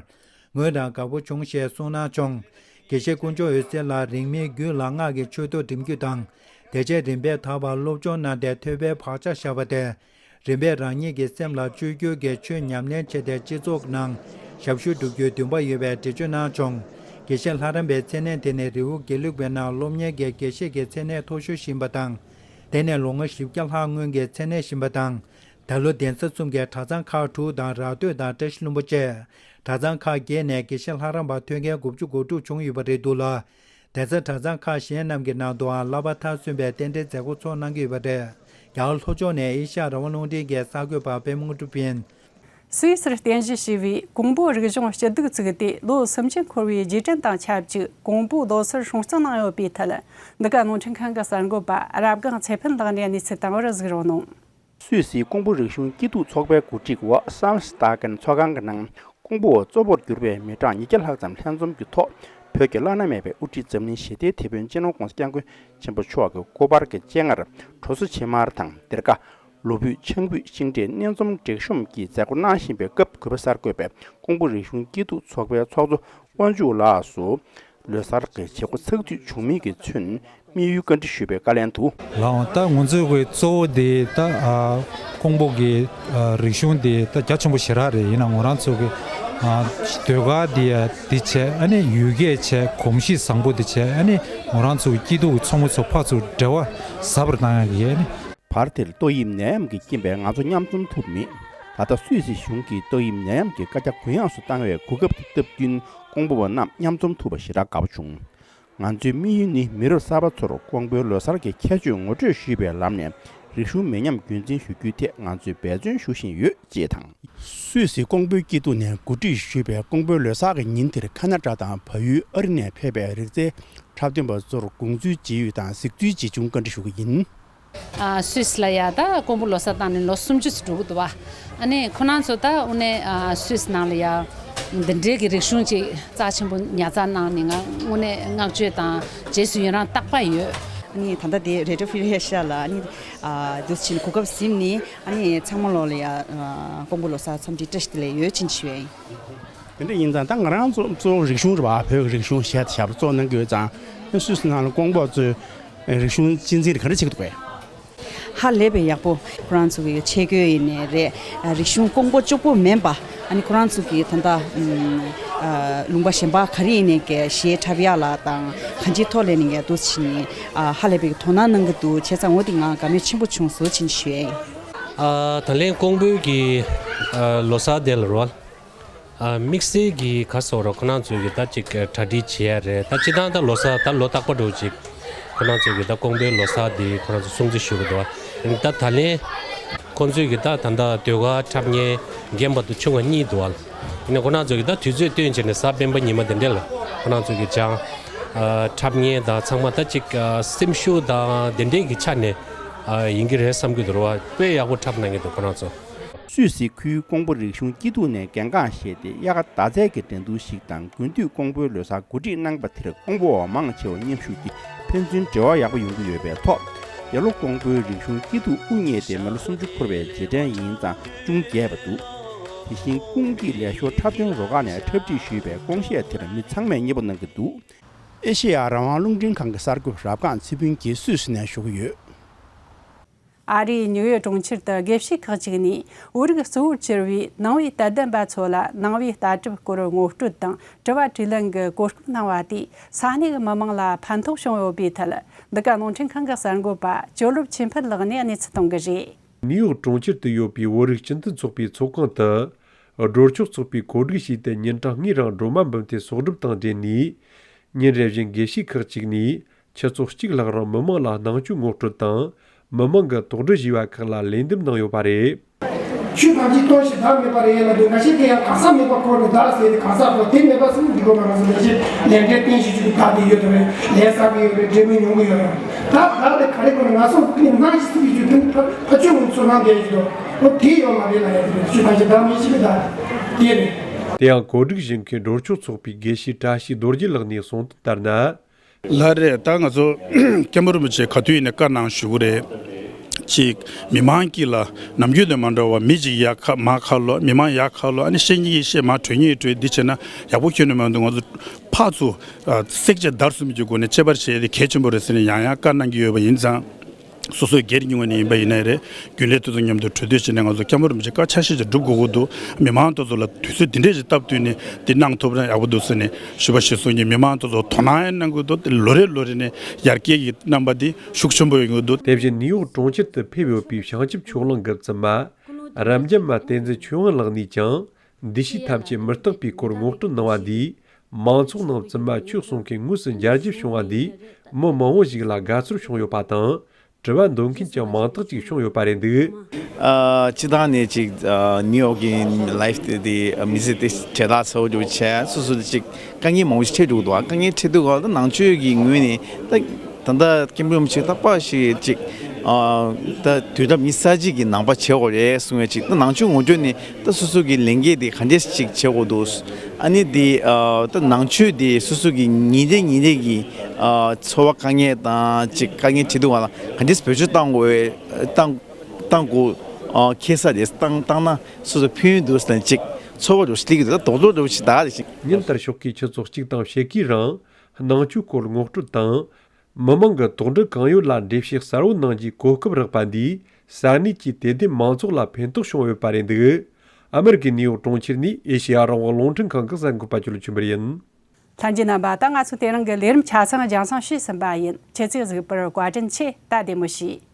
ངོས་རང་དགའ་པོ་བྱུང་ཞེས་གསུངས་གནང་བྱུང་། དགེ་བཤེས་དཀོན་མཆོག་འོད་ཟེར་ལགས་རིང་མིན་རྒྱུད་ལམ་ལྔ་གི་ཆོས་ཐོག་འགྲིམ་རྒྱུ་དང་། དེ་རྗེས་རིམ་པས་དག་པར་སློབ་སྦྱོང་གནང་སྟེ་ཐོས་པའི་བག་ཆགས་བཞག་པ་དེ། རིམ་པས་རང་ཉིད་ཀྱི་སེམས་ལ་བཅོས་བསྒྱུར་གྱིས་ཆོས་ཉམས་ལེན་བྱས་ཏེ་སྤྱི་ཚོགས་ནང་ཞབས་ཞུ་བསྒྲུབ་རྒྱུའི་འདུན་པ་ཡོད་པའི་འགྲེལ་བརྗོད་གནང་བྱུང་། དགེ་བཤེས་ལྷ་རམས་པའི་མཚན་གནས་དེ་ནི་རི་བོ་དགེ་ལུགས་པའི་ནང་སློབ་གཉེར་གྱི་དགེ་བཤེས་ཀྱི་མཚན་གནས་མཐོ་ཤོས་ཤིག་ཡིན་པ་དང་། དེ་ནས་ལོ་ངོ་བཞི་བརྒྱ་ལྷག་སྔོན་གྱི་མཚན་གནས་ཤིག་ཡིན་པ་དང་། ད་ལོ་གདན་ས་གསུམ་གྱི་གྲྭ་ཚང་ཁག་དྲུག་དང་ར་སྟོད་དང་བཀྲ་ཤིས་ལྷུན་པོ་བཅས་གྲྭ་ཚང་ཁག་བརྒྱད་ནས་དགེ་བཤེས་ལྷ་རམས་པ་ཐོན་མཁན་དགུ་བཅུ་གོ་དྲུག་བྱུང་ཡོད་པ་རེད་འདུག་ལ། གདན་ས་གྲྭ་ཚང་ཁག་གཞན་རྣམས་ཀྱི་ནང་དུའང་བསླབ་པ་མཐར་སོན་པའི་རྟེན་འབྲེལ་མཛད་སྒོ་ཚོགས་གནང་གི་ཡོད་པ་རེད། རྒྱ་གར་ལྷོ་ཕྱོགས་ནས་ཨེ་ཤ་ཡ་རང་དབང་རླུང་འཕྲིན་གྱི་གསར་འགོད་པ་པད་མ་དངོས་གྲུབ་ཡིན། སུད་སིར་རྟེན་གཞི་བྱས་པའི་ཀོང་པོ་རིག་གཞུང་སྐྱིད་སྡུག་བཙུགས་ཏེ་ལོ་སུམ་ཅུ་འཁོར་བའི་རྗེས་དྲན་དང་ཆབས་ཅིག་ཀོང་པོའི་ལོ་སར་སྲུང་བརྩི་གནང་ཡོད་པའི་ཐད། འདི་ག་རླུང་འཕྲིན་ཁང་གི་གསར་འགོད་པ་རབ་སྒང་ཚེ་ཕུན་ལགས་ནས་གནས་ཚུལ་བཏང་བར་གཟིགས་རོགས་གནང་། སུད་སིའི་ཀོང་པོ་རིག་གཞུང་སྐྱིད་སྡུག་ཚོགས་པའི་གོ་སྒྲིག་འོག་སཱམ་སི་ཏཱ་གན་ཚོགས་ཁང་གི་ནང་ཀོང་པོ་གཙོ་བོར་གྱུར་པའི་མི་གྲངས་ཉིས་བརྒྱ་ལྷག་ཙམ་ལྷན་འཛོམས་ཀྱི་ཐོག་བོད་ཀྱི་བླ་ན་མེད་པའི་དབུ་ཁྲིད་འཛམ་གླིང་ཞི་བདེའི་དེད་དཔོན་སྤྱི་ནོར་ྋགོང་ས་ྋསྐྱབས་མགོན་ཆེན་པོ་མཆོག་གི་སྐུ་པར་གྱི་སྤྱན་སྔར་གྲོ་སོ་ཕྱེ་མར་དང་སྡེར་ཁ། ལོ་ཕུད་ཆང་ཕུད་ཤིང་འབྲས་སྣེ་འཛོམས་འབྲས་གཤོམ་གྱི་མཛད་སྒོ་གནང་བཞིན་པའི་སྐབས། གུས་པ་གསར་འགོད་པས་ཀོང་པོ་རིག་གཞུང་སྐྱིད་སྡུག་ཚོགས་པའི་ཚོགས་གཙོ་དབང་ཕྱུག་ལགས་སུ། ལོ་གསར་གྱི་བྱེད་སྒོ་ཚགས་ཚུད་བྱུང་མིན་གྱི་ཚུན་དམིགས་ཡུལ་བཀའ་འདྲི་ཞུས་པའི་བཀའ་ལན་དུ། ལགས་འོང་། ད་ང་ཚོའི་གི་གཙོ་བོ་དེ་ད་ཨ་ཀོང་པོ་གི་ཨ་རིག་གཞུང་དེ་ད་རྒྱ་ཆེན་པོ་ཞེ་དྲག་རེད། ཡིན་ན་ང་རང་ཚོ་གི་ཨ་ཟློས་གར་དེ་ཡ་དེ་བྱས། ཨ་ནི་ཡུལ་སྐད་བྱས། གོམས་གཤིས་བཟང་པོ་དེ་བྱས། ཨ་ནི་ང་རང་ཚོ་གི་སྐྱིད་སྡུག་གི་ཚོགས་མི་ཚོ་ཕར་ཚུར་འབྲེལ་བ་ཟབ་པར་བཏང་ཡག་གི་ཨ་ནི། བར་དེར་ཏོག་དབྱིབས་ནད་ཡམས་ཀྱི་རྐྱེན་པས་ང་ཚོ་མཉམ་འཛོམས་ཐུབ་མེད། ད་ལྟ་སུད་སི་གཞུང་གིས་ཏོག་དབྱིབས་ནད་ཡམས་ཀྱི་བཀའ་རྒྱ་གུ་ཡངས་སུ་བཏང་བའི་གོ་སྐབས་དེ་སྟབས་བསྟུན་ཀོང་པོ་བ་རྣམས་མཉམ་འཛོམས་ཐུབ་པ་ཞེ་དྲག་དགའ་པོ་བྱུང་། ང་ཚོའི་དམིགས་ཡུལ་ནི་མི་རབས་གསར་པ་ཚོར་ཀོང་པོའི་ལོ་གསར་གྱི་ཁྱད་ཆོས་ངོ་སྤྲོད་ཞུས་པའི་ལམ་ནས་རིག་གཞུང་མི་ཉམས་རྒྱུན་འཛིན་ཞུ་རྒྱུའི་ཐད་ང་ཚོས་འབད་བརྩོན་ཞུ་བཞིན་ཡོད་ཅེས་དང་། སུད་སི་ཀོང་པོའི་སྐྱིད་སྡུག་ནས་གོ་སྒྲིག་ཞུས་པའི་ཀོང་པོའི་ལོ་གསར་གྱི་ཉིན་དེར་ཁ་ན་ཌ་དང་བལ་ཡུལ་ཨ་རི་ནས་ཕེབས་པའི་རིག་རྩལ་འཁྲབ་སྟོན་པ་ཚོར་དགོངས་ཚུལ་ཇི་ཡོད་དང་གཟིགས་ཚུལ་ཇི་བྱུང་བཀའ་འདྲི་ཞུ་གི་ཡིན། ཨ་སུད་སི་ལ་ཡ་ད་ཀོང་པོ་ལོ་གསར་བཏང་ནས་ལོ་སུམ་ཅུ་ཙམ་འགྲོ་གི་འདུག་བ། ཨ་ནི་ཁོ་རང་ཚོ་ད་དངོས་གནས་ཨ་སུད་སི་ནང་ལ་ཡ་འདི་འདྲའི་གི་རིག་གཞུང་ཅིག་རྩ་ཆེན་པོ་ཉར་ཚགས་གནང་ནས་ང་དངོས་གནས་བསྔགས་བརྗོད་དང་རྗེས་སུ་ཡི་རང་རྟག་པར་ཡོད། ཨ་ནི་ད་ལྟ་དེ་རེ་ཌི་ཡོ་ཕི་རི་ཨེ་ཤ་ཡ་ལ་ཨ་ནི་ཨ་འདུག་ཕྱིན་གོ་སྐབས་ཟིན་ནས་ཨ་ནི་ཚང་མ་ལོག་ལ་ཡ་ཨ་ཀོང་པོ་ལོ་གསར་འཚམས་འདྲི་བཀྲ་ཤིས་བདེ་ལེགས་ཡོད་ཕྱིན་ཞུ་ཡ་ཡིན། དེ་འདྲ་ཡིན་ཙང་ད་ང་རང་ཚོ་གཙོ་བོ་རིག་གཞུང་རེད་བ། བོད་ཀྱི་རིག་གཞུང་གཞས་དང་ཞབས་བྲོ་གཙོ་བོ་གནང་གི་ཡོད་ཙང་། སུད་སི་ནང་ལ་ཀོང་པོ་ཚོའི་རིག་གཞུང་གཅེས་འཛིན་རེ་ག་འདྲ་བྱེད་ཀྱི་འདུག་གས། ཧ་ལས་པའི་ཡག་པོ། ཁོ་རང་ཚོ་གི་ཆས་གོས་ཡིན་ནའི་རེད། རིག་གཞུང་ཀོང་པོ་གཅིག་པོ་མིན་པ། ཨ་ནི་ཁོ་རང་ཚོ་གི་ད་ལྟ་ཨ་ལུང་པ་གཞན་པ་ག་རེ་ཡིན་ནའི་གི་གཞས་འཁྲབ་ཡག་ལ་དང་གང་ཅིའི་ཐོག་ལ་ནི་གི་འདུག་ཕྱིན་ནས་ཨ་ཧ་ལས་པའི་དོ་སྣང་གནང་གི་འདུག་བྱས་ཙང་འོ་དེ་ང་དགའ་མོས་ཆེན་པོ་བྱུང་སོང་ཕྱིན་ཞུ་ཡ་ཡིན། ཨ་ད་ལན་ཀོང་པོའི་གི་ཨ་ལོ་གསར་དེ་ལ་རོལ། ཨ་དམིགས་བསལ་གྱི་ག་ཟེར་རོ། ཁོ་རང་ཚོས་ཀྱི་ད་ཅིག་གྲ་སྒྲིག་བྱེད་ཡ་རེད། ད་སྤྱིར་བཏང་ད་ལོ་གསར་ད་ལོ་རྟག་པ་འདྲ་བོ་ཅིག་ཁོ་རང་ཚོས་ཀྱི་ད་ཀོང་པོའི་ལོ་གསར་འདི་ཁོ་རང་ཚོ་སྲུང་བརྩི་ཞུ་གི་འདུག་བ། ད་ད་ལན་ཁོང་ཚོས་ཀྱི་ད་ད་ད་ཟློས་གར་འཁྲབ་མཁན་རྒན་པ་དང་ཆུང་བ་གཉིས་འདུག་བ། ཡིན་ནའི་ཁོ་རང་ཚོས་ཀྱི་ད་དུས་ཚོད་བཏོན་བྱས་ནས་གཟའ་སྤེན་པ་ཉི་མ་དེ་འདྲ་ལ་ཁོ་རང་ཚོས་ཀྱི་སྦྱང་ འཁྲབ་མཁན་དང་ཚང་མ་ད་ཅིག་སེམས་ཤུགས་དང་དེ་འདྲའི་གི་ཆ་ནས་ཡིན་གྱི་རེད་བསམ་གྱི་འདུག་ར་བ། དཔེ་ཡག་པོ་འཁྲབ་གནང་གི་འདུག་ཁོ་རང་ཚོ། སུད་སི་ཁུལ་ཀོང་པོ་རིག་གཞུང་སྐྱིད་སྡུག་ནས་གལ་འགངས་བཞེས་ཏེ་དབྱར་ཁ་ཟླ་ཚེས་ཀྱི་འགྲན་བསྡུར་ཞིག་དང་དགུན་དུས་ཀོང་པོའི་ལོ་གསར་གོ་སྒྲིག་གནང་པ་དེར་ཀོང་པོ་བ་མང་ཆེ་བ་མཉམ་ཞུགས་ཀྱིས་ཕན་ཚུན་འབྲེལ་བ་ཡག་པོ་ཡོང་གི་ཡོད་པའི་ཐོག་འདི་ལོ་ཀོང་པོའི་རིག་གཞུང་སྐྱིད་སྡུག་དབུ་བརྙེས་ཏེ་མི་ལོ་སུམ་ཅུ་འཁོར་བའི་རྗེས་དྲན་ཡིན་ཙང་ཅུང་རྒྱས་པ་འདུག་དེ་བཞིན་ཀུང་ཀྲིག་ལས་ཞོར་འཁྲབ་སྟོན་རུ་ཁག་ནས་འཁྲབ་ཁྲིད་ཞུས་པའི་ཀོང་གཞས་དེར་མི་ཚང་མས་མཉེས་པོ་གནང་གི་འདུག་ཨེ་ཤེ་ཡ་རང་དབང་རླུང་འཕྲིན་ཁང་གི་གསར་འགོད་པ་རབ་སྒང་ཚེ་ཕུན་གྱིས་སུད་སི་ནས་ཞུ་གི་ཡོད། ཨ་རིའི་ནིའུ་ཡོག་གྲོང་ཁྱེར་དུ་དགེ་བཤེས་ཁག་ཅིག་ནས་བོད་རིགས་གཙོ་བོར་གྱུར་པའི་ནང་པའི་དད་ལྡན་པ་ཚོ་ལ་ནང་པའི་ལྟ་གྲུབ་སྐོར་ངོ་སྤྲོད་དང་དྲི་བ་དྲིས་ལན་གྱི་གོ་སྐབས་གནང་བ་དེས་ས་གནས་ཀྱི་མི་མང་ལ་ཕན་ཐོགས་བྱུང་ཡོད་པའི་ཐད། འདི་ག་རླུང་འཕྲིན་ཁང་གི་གསར་འགོད་པ་ཅོ་ལོབ་ཆོས་འཕེལ་ལགས་ནས་གནས་ཚུལ་གཏོང་གི་རེད། ནིའུ་ཡོག་གྲོང་ཁྱེར་དུ་ཡོད་པའི་བོད་རིགས་སྤྱི་མཐུན་ཚོགས་པའི་ཚོགས་ཁང་དུ། སྒྲོལ་ཆོག་ཚོགས་པས་གོ་སྒྲིག་བྱས་ཏེ་ཉིན་གྲངས་ལྔའི་རིང་སྒྲོལ་མ་འབུམ་ཐེར་གསོག་སྒྲུབ་དང་འབྲེལ་ནས། ཉིན་རེ་བཞིན་དགེ་བཤེས་ཁག་ཅིག་ནས་ཆུ་ཚོད་གཅིག་ལྷག་རིང་མི་མང་ལ་ནང་ཆོས་ངོ་སྤྲོད་དང་། མི་མང་གི་དོགས་འདྲི་ཞུས་པ་ཁག་ལ་ལན་འདེབས་གནང་ཡོད་པ་རེད། ཆོས་ཐམས་ཅད་སྟོང་ཞིང་བདག་མེད་པ་རེད་ལབ་དུས་ང་ཆོས་དེ་ཡང་གང་ཟག་མེད་པ་ཁོ་ནི་བདག་ཟེར་ཏེ་གང་ཟག་ཁོ་དེ་མེད་པ་ཟེར་ན་འགྲིག་གོ་མ་རེད་ཟེར། ལས་བྱེད་ལས་འབྲས་རྟེན་གཞི་བཅུ་གི་བདག་དེ་ཡོད་དོ་རེད། ལས་བསགས་ཀྱི་ཡོད་རེད། འབྲས་བུ་མྱོང་གི་ཡོད་རེད། ད་བདག་དེ་ག་རེ་དགོས་ན་ང་སོང་ནི་སྣང་ཞིག་སྲིད་པའི་རྒྱུ་དེ་ཕ་ཕ་ཆོས་ངོ་ཚོ་རང་དེ་ཡོད་དོ། ཨོ་དེ་ཡོད་མ་རེད་ལ་ཡ་དེ་རེད། ཆོས་ཐམས་ཅད་བདག་མེད་ཤེས་པའི་བདག་དེ་རེད། དེ་ཡང་གོ་སྒྲིག་གཞི་འཁོས་སྒྲོལ་ཆོག་ཚོགས་པའི་དགེ་བཤེས་བཀྲ་ཤིས་རྡོ་རྗེ་ལགས་ནས་གསུངས་དོན་ལྟར་ན། ལགས་རེད། ད་ང་ཚོ་སྐྱབས་མགོན་རིན་པོ་ཆེ་ག་དུས་ཡིན་ནའི་བཀའ་གནང་ཞུ་གི་རེད། གཅིག་མི་མང་གཅིག་ལ་ནམ་རྒྱུན་དང་མ་འདྲ་བ་མི་གཅིག་ཡར་ཁ་མར་ཁ་ལོ། མི་མང་ཡར་ཁ་ལོ། ཨ་ནི་བཤད་མཁན་གྱིས་བཤད། མར་གྲོས་མཁན་གྱིས་གྲོས། འདི་བྱས་ན་ཡག་པོ་ཁྱོན་ནས་མ་འདུག་ང་ཚོ་ཕར་ཚུར་བསྲེག་བཅད་བརྡར་གསུམ་གྱི་སྒོ་ནས་དཔྱད་པ་བྱས་ཏེ་གལ་ཆེན་པོ་རེད་ཟེར་ནས་ཡང་ཡང་བཀའ་གནང་གི་ཡོད་པ་ཡིན་ཙང་། སོ་སོའི་སྒེར་གྱི་ངོས་ནས་ཡིན་པ་ཡིན་ནའི་རེད། རྒྱུན་ལས་དེ་ཚོ་མཉམ་དུ་གྲོས་བསྡུར་བྱས་ནས་ང་ཚོ་སྐྱབས་མགོན་རིན་པོ་ཆེ་བཀའ་ཆ་ཤས་ཅིག་སྒྲུབ་དགོས་ཀྱི་འདུག་མི་མང་དེ་ཚོ་ལ་དུས་ཚོད་འདི་འདྲས་ཅིག་སྟབས་བསྟུན་ནས་འདི་གནང་ཐུབ་ན་ཡག་པོ་འདུག་ཟེར་ནས་ཞུ་བ་ཞུ་གསུང་གིས་མི་མང་དེ་ཚོ་དོ་སྣང་ཡང་གནང་དགོས་འདུག་དེ་ལོ་རེ་ལོ་རེ་ནས་ཡར་རྒྱས་ཀྱི་རྣམ་པ་འདི་ཤུགས་ཆེན་པོ་ཡོང་གི་འདུག་དེ་བཞིན་ནིའུ་ཡོག་གྲོང་ཁྱེར་དུ་ཕེབས་ཡོད་པའི་བྱང་ཆུབ་ཕྱོགས་གླིང་གི་བཙུན་མ་རབ་འབྱམས་པ་བསྟན་འཛིན་ཆོས་དབང་ལགས་ནས་ཀྱང་འདུ་ཤེས་ཐམས་ཅད་མི་རྟག་པའི་སྐོར་ངོ་སྤྲོད་གནང་བ་འདིས། མང་ཚོགས་ནང་བཙུན་མ་ཆོས་གསུང་མཁན་དངོས་སུ་མཇལ་རྒྱུ་བྱུང་བ་འདིས་མི་མང་བོ་ཞིག་ལ་དགའ་ཚོར་བྱུང་ཡོད་པ་དང་། དྲི་བ་འདོན་མཁན་ཀྱང་མང་དག་ཅིག་བྱུང་ཡོད་པ་རེད་འདུག་ཨ། སྤྱིར་བཏང་ནས་ཅིག་ཨ། ནིའུ་ཡོག་གི་ལའིབ་དེ་དེ་མི་ཚེ་དེ་གྲལ་ཐག་ཚ་བོ་འདྲ་བོ་བྱས། སོ་སོ་དེ་ཅིག་དཀའ་ངལ་མང་པོ་ཞིག་འཕྲད་འགྲོ་གི་འདུག་དཀའ་ངལ་འཕྲད་དུས་ག་ད་ནང་ཆོས་ཀྱི་ངོས་ནས་ད་ད་ལྟ་སྐྱབས་མགོན་རིན་པོ་ཆེ་ད་པ་ཞིག་ཅིག་ཨ། ད་དུས་རབས་ཉི་ཤུ་རྩ་གཅིག་གི་ནང་པ་བྱེད་དགོས་རེད་གསུང་བའི་ཅིག་ད་ནང་ཆོས་ངོ་སྤྲོད་ནས། ད་སོ་སོ་གི་ལས་འགན་དེ་ག་འདྲས་ཅིག་བྱེད་དགོས་འདུག་ཨ་ནི་དེ་ཨ། ད་ནང་ཆོས་དེ་སོ་སོ་གི་ཉིན་རེ་ཉིན་རེ་གི་ཨ། འཚོ་བ་དཀའ་ངལ་དང་ཅིག་དཀའ་ངལ་འཕྲད་དུས་སྒང་ལ་ག་འདྲས་བེད་སྤྱོད་གཏང་དགོས་གཏང་གཏང་དགོས་ཨ། ཁེལ་ས་རེད། གཏང་གཏང་ན་སོ་སོ་ཕན་ཡོན་འདུག་ཟེར་ནས་ཅིག་འཚོ་བ་འདྲ་བོ་ཞིག་སླེབས་ཀྱི་འདུག་ད་རྡོག་རྡོག་འདྲ་བོ་ཞིག་ད་རེ་ཅིག་ཉིན་ལྟར་ཞོགས་ཀའི་ཆུ་ཚོད་གཅིག་དང་ཕྱེད་ཀའི་རིང་ནང་ཆོས་སྐོར་ངོ་སྤྲོད་དང་། མི་མང་གི་དོགས་འདྲི་གང་ཡོད་ལ་འགྲེལ་བཤད་གསལ་བོ་གནང་རྒྱུའི་གོ་སྐབས་རག་པ་འདིས་ས་གནས་ཀྱི་དད་ལྡན་མང་ཚོགས་ལ་ཕན་ཐོགས་བྱུང་ཡོད་པ་རེད་འདུག་ཨ་མེ་རི་ཀའི་ནིའུ་ཡོག་གྲོང་ཁྱེར་ནས་ཨེ་ཤེ་ཡ་རང་དབང་རླུང་འཕྲིན་ཁང་གི་གསར་འགོད་པ་ཅོ་ལོ་ཆོས་འཕེལ་ཡིན། ལྷན་རྒྱས་རྣམ་པ། ད་ང་ཚོ་དེ་རིང་གི་ལས་རིམ་ཆ་ཚང་རྒྱང་སྲིང་ཞུས་ཟིན་པ་ཡིན། ཁྱེད་ཚོས་གཟིགས་པར་བཀའ་དྲིན་ཆེ། ད་བདེ་མོ་བྱོས།